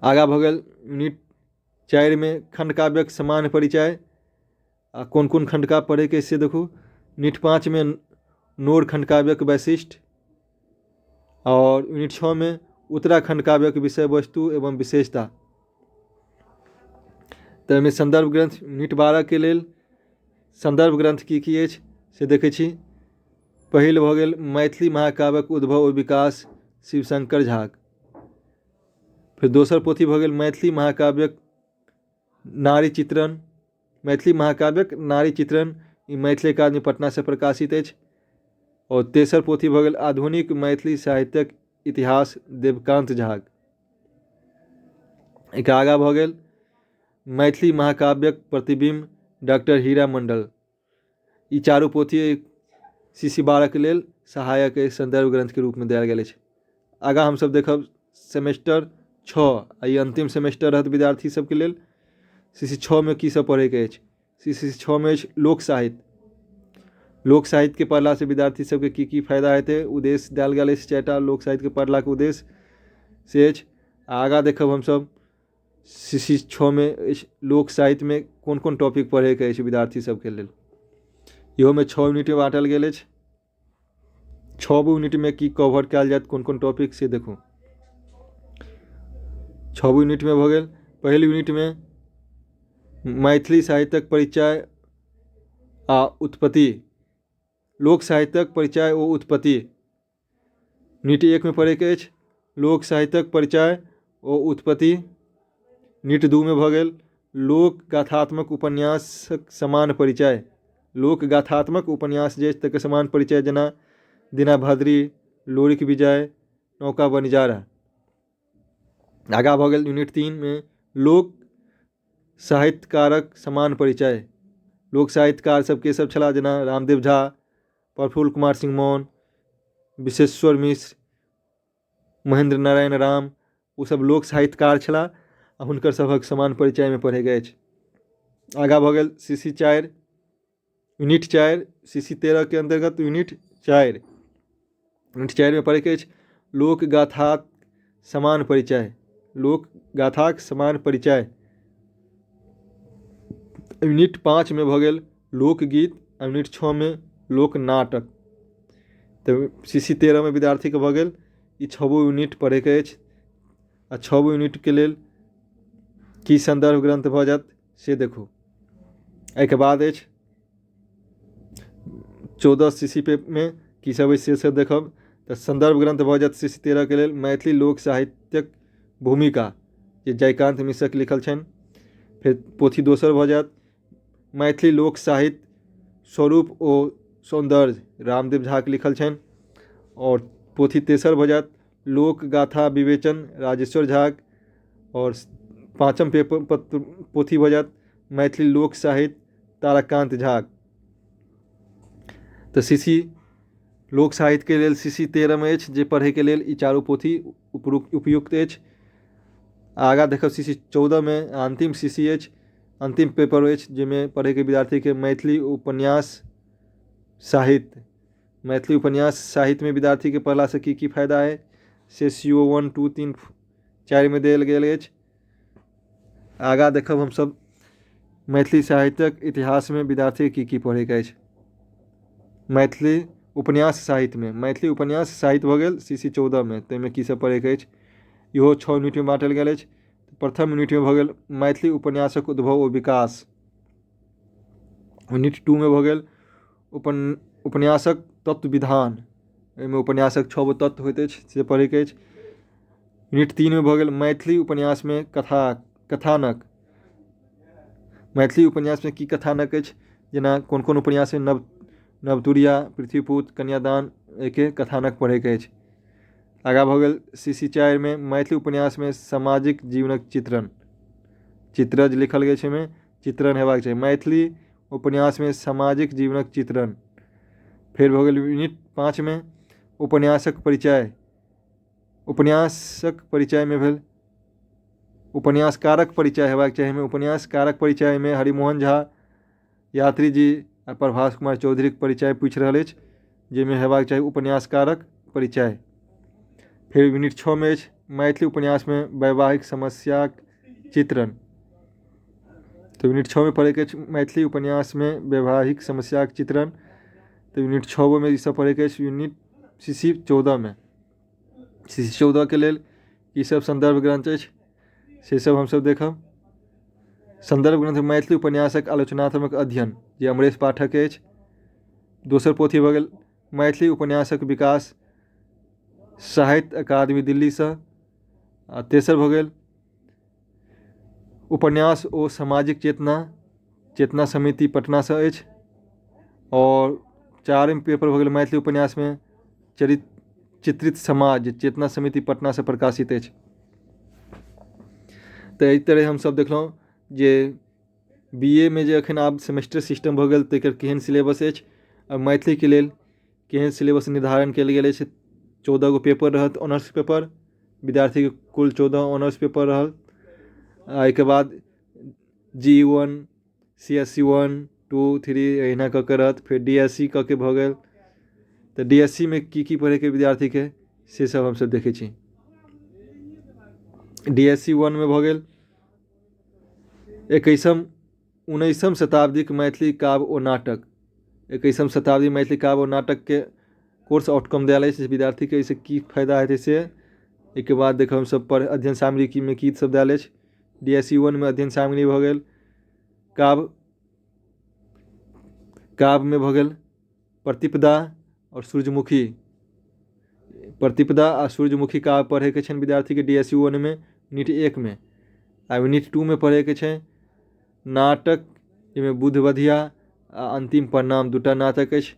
आगाँ भऽ गेल यूनिट 4मे खंडकाव्यक समान परिचय आ कोन कोन खंडकाव्य पढ़ैके से देखू। यूनिट 5मे नोर खंडकाव्यक वैशिष्ट्य और यूनिट 6मे उत्तराखंड काव्यक विषय वस्तु एवं विशेषता। तऽ एहिमे संदर्भ ग्रंथ यूनिट 12 के लेल संदर्भ ग्रंथ की की अछि से देखै छी। पहिल भऽ गेल मैथिली महाकाव्यक उद्भव ओ विकास, शिवशंकर झाक। फेर दोसर पोथी भऽ गेल मैथिली महाकाव्यक नारी चित्रण, मैथिली महाकाव्यक नारी चित्रण, ई मैथिली अकादमी पटनासँ प्रकाशित अछि। आओर तेसर पोथी भऽ गेल आधुनिक मैथिली साहित्यक इतिहास, देवकान्त झाक। एहिके आगाँ भऽ गेल मैथिली महाकाव्यक प्रतिबिम्ब, डॉक्टर हीरा मंडल। ई चारू पोथी CC 12 के लेल सहायक संदर्भ ग्रंथके रूपमे देल गेल अछि। आगाँ हमसभ देखब सेमेस्टर 6 आ ई अंतिम सेमेस्टर रहत विद्यार्थी सबके लेल। CC 6मे की सब पढ़ैके अछि? CC 6मे अछि लोक साहित्य। लोक साहित्यके पढ़लासँ विद्यार्थी सबके की की फायदा हेतै, उद्देश्य देल गेल अछि 4टा लोक साहित्यके पढ़लाके उद्देश्य से अछि। आ आगाँ देखब हमसभ CC 6मे अछि लोक साहित्यमे कोन कोन टॉपिक पढ़ैके अछि विद्यार्थी सबके लेल। इहोमे 6 यूनिट बाँटल गेल अछि। 6 यूनिटमे की कवर कयल जायत, कोन कोन टॉपिक से देखू। 6 यूनिटमे भऽ गेल पहिल यूनिटमे मैथिली साहित्यक परिचय आ उत्पत्ति, लोक साहित्यक परिचय ओ उत्पत्ति। यूनिट 1मे पढ़ैके अछि लोक साहित्यक परिचय ओ उत्पत्ति। यूनिट 2मे भऽ गेल लोक गाथात्मक उपन्यासक समान परिचय, लोक गाथात्मक उपन्यास जे तकर समान परिचय, जेना दीनाभद्री, लोरिक विजय, नौका बनिजारा। आगाँ भऽ गेल यूनिट 3मे लोक साहित्यकारक समान परिचय, लोक साहित्यकार सबके सब छलाह जेना रामदेव झा, प्रफुल्ल कुमार सिंह मौन, विशेश्वर मिश्र, महेंद्र नारायण राम, ओसब लोक साहित्यकार छलाह आ हुनकर सभक समान परिचयमे पढ़ैके अछि। आगाँ भऽ गेल CC 4 unit 4 CC 13 के अन्तर्गत यूनिट 4। यूनिट 4मे पढ़ैके अछि लोकगाथाक समान परिचय, लोकगाथाक समान परिचय। यूनिट 5मे भऽ गेल लोकगीत आ यूनिट 6मे लोकनाटक। तऽ CC 13मे विद्यार्थीके भऽ गेल ई 6 यूनिट पढ़ैके अछि आ 6 यूनिटके लेल की संदर्भ ग्रंथ भऽ जायत से देखू। एहिके बाद अछि 14 CC मे की सब अछि से सब देखब। तऽ संदर्भ ग्रंथ भऽ जायत CC 13 के लेल मैथिली लोक साहित्यक भूमिका जे जयकान्त मिश्रक लिखल छनि। फेर पोथी दोसर भऽ जायत मैथिली लोक साहित्य स्वरूप ओ सौन्दर्य रामदेव झाके लिखल छनि। आओर पोथी तेसर भऽ जायत लोकगाथा विवेचन राजेश्वर झाक। आओर पाँचम पेपर पत्र पोथी भऽ जायत मैथिली लोक साहित्य ताराकान्त झाक। तऽ सी सी लोक साहित्यके लेल सी सी 13मे अछि जे पढ़ैके लेल ई चारू पोथी उपयुक्त अछि। आगाँ देखब सी सी 14मे अन्तिम सी सी अछि, अन्तिम पेपर अछि जाहिमे पढ़ैके विद्यार्थीके मैथिली उपन्यास साहित्य। मैथिली उपन्यास साहित्यमे विद्यार्थीके पढ़लासँ की की फायदा अइ से सी ओ 1 2 3 4मे देल गेल अछि। आगाँ देखब हमसब मैथिली साहित्यक इतिहासमे विद्यार्थीके की की पढ़ैके अछि। मैथिली उपन्यास साहित्यमे मैथिली उपन्यास साहित्य भऽ गेल सी सी 14मे, ताहिमे की सब पढ़ैके अछि इहो 6 यूनिटमे बाँटल गेल अछि। प्रथम यूनिटमे भऽ गेल मैथिली उपन्यासक उद्भव ओ विकास। यूनिट 2मे भऽ गेल उपन्यासक तत्व विधान, एहिमे उपन्यासक 6 गो तत्व होइत अछि से पढ़ैके अछि। यूनिट 3मे भऽ गेल मैथिली उपन्यासमे कथानक। मैथिली उपन्यासमे की कथानक अछि, जेना कोन कोन उपन्यास नवतुरिया, पृथ्वीपूत, कन्यादान, एहिके कथानक पढ़ैके अछि। आगाँ भऽ गेल सी सी 4मे मैथिली उपन्यासमे सामाजिक जीवनक चित्रण। चित्रज लिखल गेल छै एहिमे, चित्रण हेबाक चाही। मैथिली उपन्यासमे सामाजिक जीवनक चित्रण। फेर भऽ गेल यूनिट 5मे उपन्यासक परिचय। उपन्यासक परिचयमे भेल उपन्यासकारक परिचय हेबाक चाही एहिमे। उपन्यासकारक परिचयमे हरिमोहन झा, यात्री जी आ प्रभास कुमार चौधरीके परिचय पूछि रहल अछि, जाहिमे हेबाक चाही उपन्यासकारक परिचय। फेर यूनिट 6मे अछि मैथिली उपन्यासमे वैवाहिक समस्याक चित्रण। तऽ यूनिट 6मे पढ़ैके अछि मैथिली उपन्यासमे वैवाहिक समस्याक चित्रण। तऽ यूनिट 6मे ईसब पढ़ैके अछि। यूनिट सी सी 14मे सी सी 14के लेल ईसब सन्दर्भ ग्रंथ अछि से सब हमसब देखब। सन्दर्भ ग्रंथ मैथिली उपन्यासक आलोचनात्मक अध्ययन जे अमरेश पाठक अछि। दोसर पोथी भऽ गेल मैथिली उपन्यासक विकास साहित्य अकादमी दिल्लीसँ। आ तेसर भऽ गेल उपन्यास ओ सामाजिक चेतना, चेतना समिति पटनासँ अछि। आओर चारिम पेपर भऽ गेल मैथिली उपन्यासमे चित्रित समाज, चेतना समिति पटनासँ प्रकाशित अछि। तऽ एहि तरहे हमसब देखलहुँ जे बी ए मे जे एखन आब सेमेस्टर सिस्टम भऽ गेल तकर केहन सिलेबस अछि आ मैथिलीके लेल केहन सिलेबस निर्धारण कयल गेल अछि। 14 गो पेपर रहत ऑनर्स पेपर, विद्यार्थीके कुल 14 ऑनर्स पेपर रहल। आ एहिके बाद जी 1, सी एस सी 1, 2, 3 एहिना कऽ के रहत। फेर डी एस सी कऽ के भऽ गेल। तऽ डी एस सी मे की की पढ़ैके विद्यार्थीके से सब हमसब देखै छी। डी एस सी 1 मे भऽ गेल 19 शताब्दीक मैथिली काव्य ओ नाटक। 21 शताब्दी मैथिली काव्य ओ नाटकके कोर्स आउटकम देल अछि विद्यार्थीके, एहिसँ की फायदा हेतै से। एहिके बाद देखब हमसब पर अध्ययन सामग्रीमे की सब देल अछि। डी एस सी 1 मे अध्ययन सामग्री भऽ गेल काव्य, काव्यमे भऽ गेल प्रतिपदा आओर सूर्यमुखी। प्रतिपदा आ सूर्यमुखी काव्य पढ़ैके छनि विद्यार्थीके डी एस सी 1 मे यूनिट 1 मे। आ यूनिट 2 मे पढ़ैके छै नाटक, जाहिमे बुद्ध बधिया आ अन्तिम प्रणाम दूटा नाटक अछि,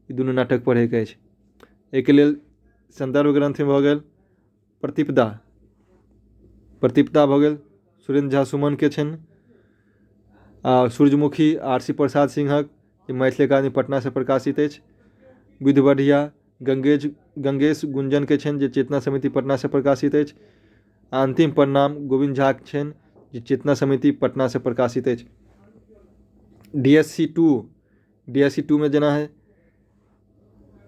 ई दुनू नाटक पढ़ैके अछि। एहिके लेल सन्दर्भ ग्रन्थमे भऽ गेल प्रतिपदा। प्रतिपदा भऽ गेल सुरेन्द्र झा सुमनके छनि। आ सूर्यमुखी आर सी प्रसाद सिंहक, जे मैथिली अकादमी पटनासँ प्रकाशित अछि। बुद्ध बढ़िया गंगेश गुंजनके छनि, जे चेतना समिति पटनासँ प्रकाशित अछि। आ अन्तिम प्रणाम गोविन्द झाके छनि, जे चेतना समिति पटनासँ प्रकाशित अछि। D S C 2, D S C 2 मे जेना है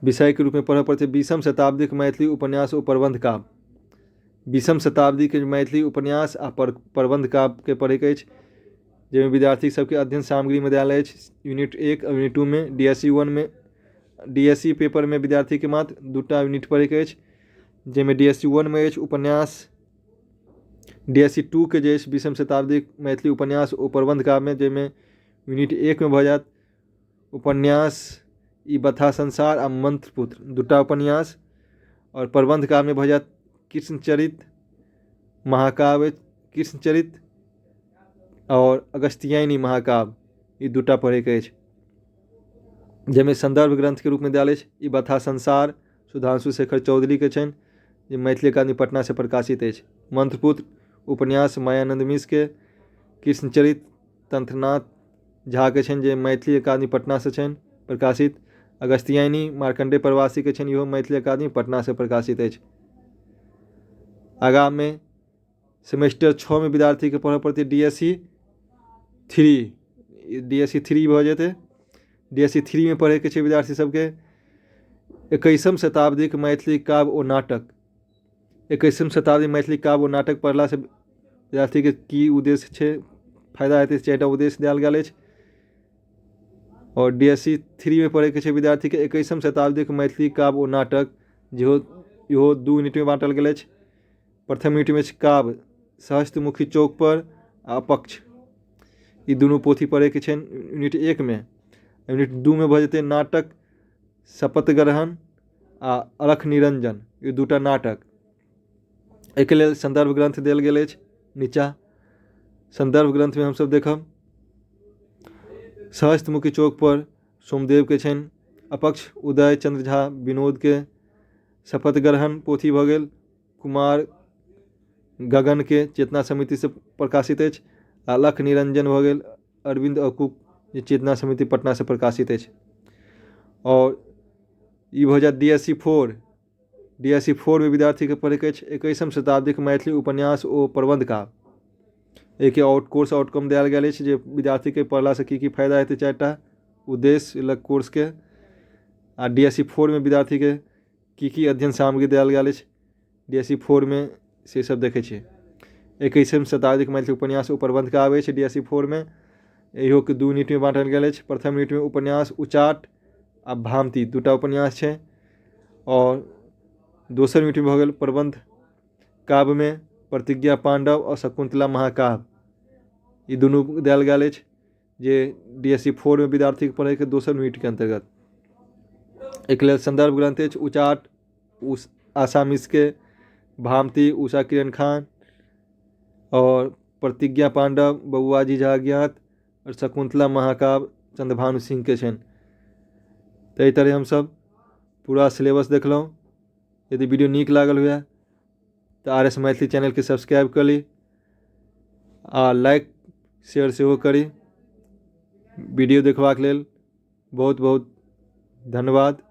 विषयके रूपमे पढ़ऽ पड़तै 20म शताब्दीक मैथिली उपन्यास ओ प्रबन्ध काव्य। 20म शताब्दीके मैथिली उपन्यास आ प्रबन्ध काव्यके पढ़ैके अछि, जाहिमे विद्यार्थी सबके अध्ययन सामग्रीमे देल अछि यूनिट 1 आ यूनिट 2 मे। डी एस सी 1 मे डी एस सी पेपरमे विद्यार्थीके मात्र 2टा यूनिट पढ़ैके अछि, जाहिमे डी एस सी 1 मे अछि उपन्यास। डी एस सी 2 के जे अछि 20म शताब्दीक मैथिली उपन्यास ओ प्रबन्ध काव्यमे, जाहिमे यूनिट 1 मे भऽ जायत उपन्यास ई बथा संसार आ मंत्रपुत्र 2टा उपन्यास। आओर प्रबन्ध काव्यमे भऽ जायत कृष्णचरित महाकाव्य, कृष्णचरित आओर अगस्त्यायनी महाकाव्य, ई दूटा पढ़ैके अछि। जाहिमे सन्दर्भ ग्रन्थके रूपमे देल अछि ई बथा संसार सुधांशु शेखर चौधरीके छनि जे मैथिली अकादमी पटनासँ प्रकाशित अछि। मंत्रपुत्र उपन्यास मायानन्द मिश्रके, कृष्णचरित तंत्रनाथ झाके छनि जे मैथिली अकादमी पटनासँ छनि प्रकाशित। अगस्त्यायनी मार्कण्डेय प्रवासीके छनि, इहो मैथिली अकादमी पटनासँ प्रकाशित अछि। आगाँमे सेमेस्टर 6मे विद्यार्थीके पढ़ऽ पड़तै D S C 3, D S C 3 भऽ जेतै। डी एस सी 3मे पढ़ैके छै विद्यार्थी सबके 21म शताब्दीके मैथिली काव्य ओ नाटक। 21म शताब्दी मैथिली काव्य ओ नाटक पढ़लासँ विद्यार्थीके की उद्देश्य छै, फायदा हेतै, 4टा उद्देश्य देल गेल अछि। आओर डी एस सी 3मे पढ़ैके छै विद्यार्थीके 21म शताब्दीके मैथिली काव्य ओ नाटक, जेहो इहो 2 यूनिटमे बाँटल गेल अछि। प्रथम यूनिटमे अछि काव्य सहस्त्रमुखी चौकपर आ अपक्ष, ई दुनू पोथी पढ़ैके छनि यूनिट 1मे। यूनिट 2मे भऽ जेतै नाटक शपथ ग्रहण आ अलख निरंजन, ई 2टा नाटक। एहिके लेल सन्दर्भ ग्रन्थ देल गेल अछि नीचा। सन्दर्भ ग्रन्थमे हमसब देखब सहस्त्रमुखी चौकपर सोमदेवके छनि, अपक्ष उदय चंद्र झा विनोदके, शपथ ग्रहण पोथी भऽ गेल कुमार गगनके चेतना समितिसँ प्रकाशित अछि, आ अलख निरंजन भऽ गेल अरविन्द अकूक जे चेतना समिति पटनासँ प्रकाशित अछि। आओर ई भऽ जायत D S C 4। D S C 4मे विद्यार्थीके पढ़ैके अछि 21म शताब्दीके मैथिली उपन्यास ओ प्रबन्ध काव्य। एहिके आउट कोर्स आउटकम देल गेल अछि जे विद्यार्थीके पढ़लासँ की की फायदा हेतै, 4टा उद्देश्य लग कोर्सके। आ डी एस सी 4मे विद्यार्थीके की की अध्ययन सामग्री देल गेल अछि डी एस सी 4मे, से सब देखै छी। 21म शताब्दीके मैथिली उपन्यास ओ प्रबन्ध काव्य अछि डी एस सी 4मे। इहोके 2 यूनिटमे बाँटल गेल अछि। प्रथम यूनिटमे उपन्यास उचाट आ भामती 2टा उपन्यास छै। आओर दोसर यूनिटमे भऽ गेल प्रबन्ध काव्यमे प्रतिज्ञा पाण्डव आओर शकुन्तला महाकाव्य, ई दुनू देल गेल अछि जे डी एस सी 4मे विद्यार्थीके पढ़ैके दोसर यूनिटके अन्तर्गत। एहिके लेल सन्दर्भ ग्रन्थ अछि उचाट आशा मिश्रके, भामती उषा किरण खान, और प्रतिज्ञा पाण्डव बबुआजी झा ज्ञात, और शकुन्तला महाकाव्य चंद्रभानु सिंहके छनि। तऽ एहि तरहे हमसब पूरा सिलेबस देखलहुँ। यदि वीडियो नीक लागल हुए तऽ आर एस मैथिली चैनलके सब्सक्राइब कऽ ली आ लाइक शेयर सेहो करी। वीडियो देखबाक लेल बहुत बहुत धन्यवाद।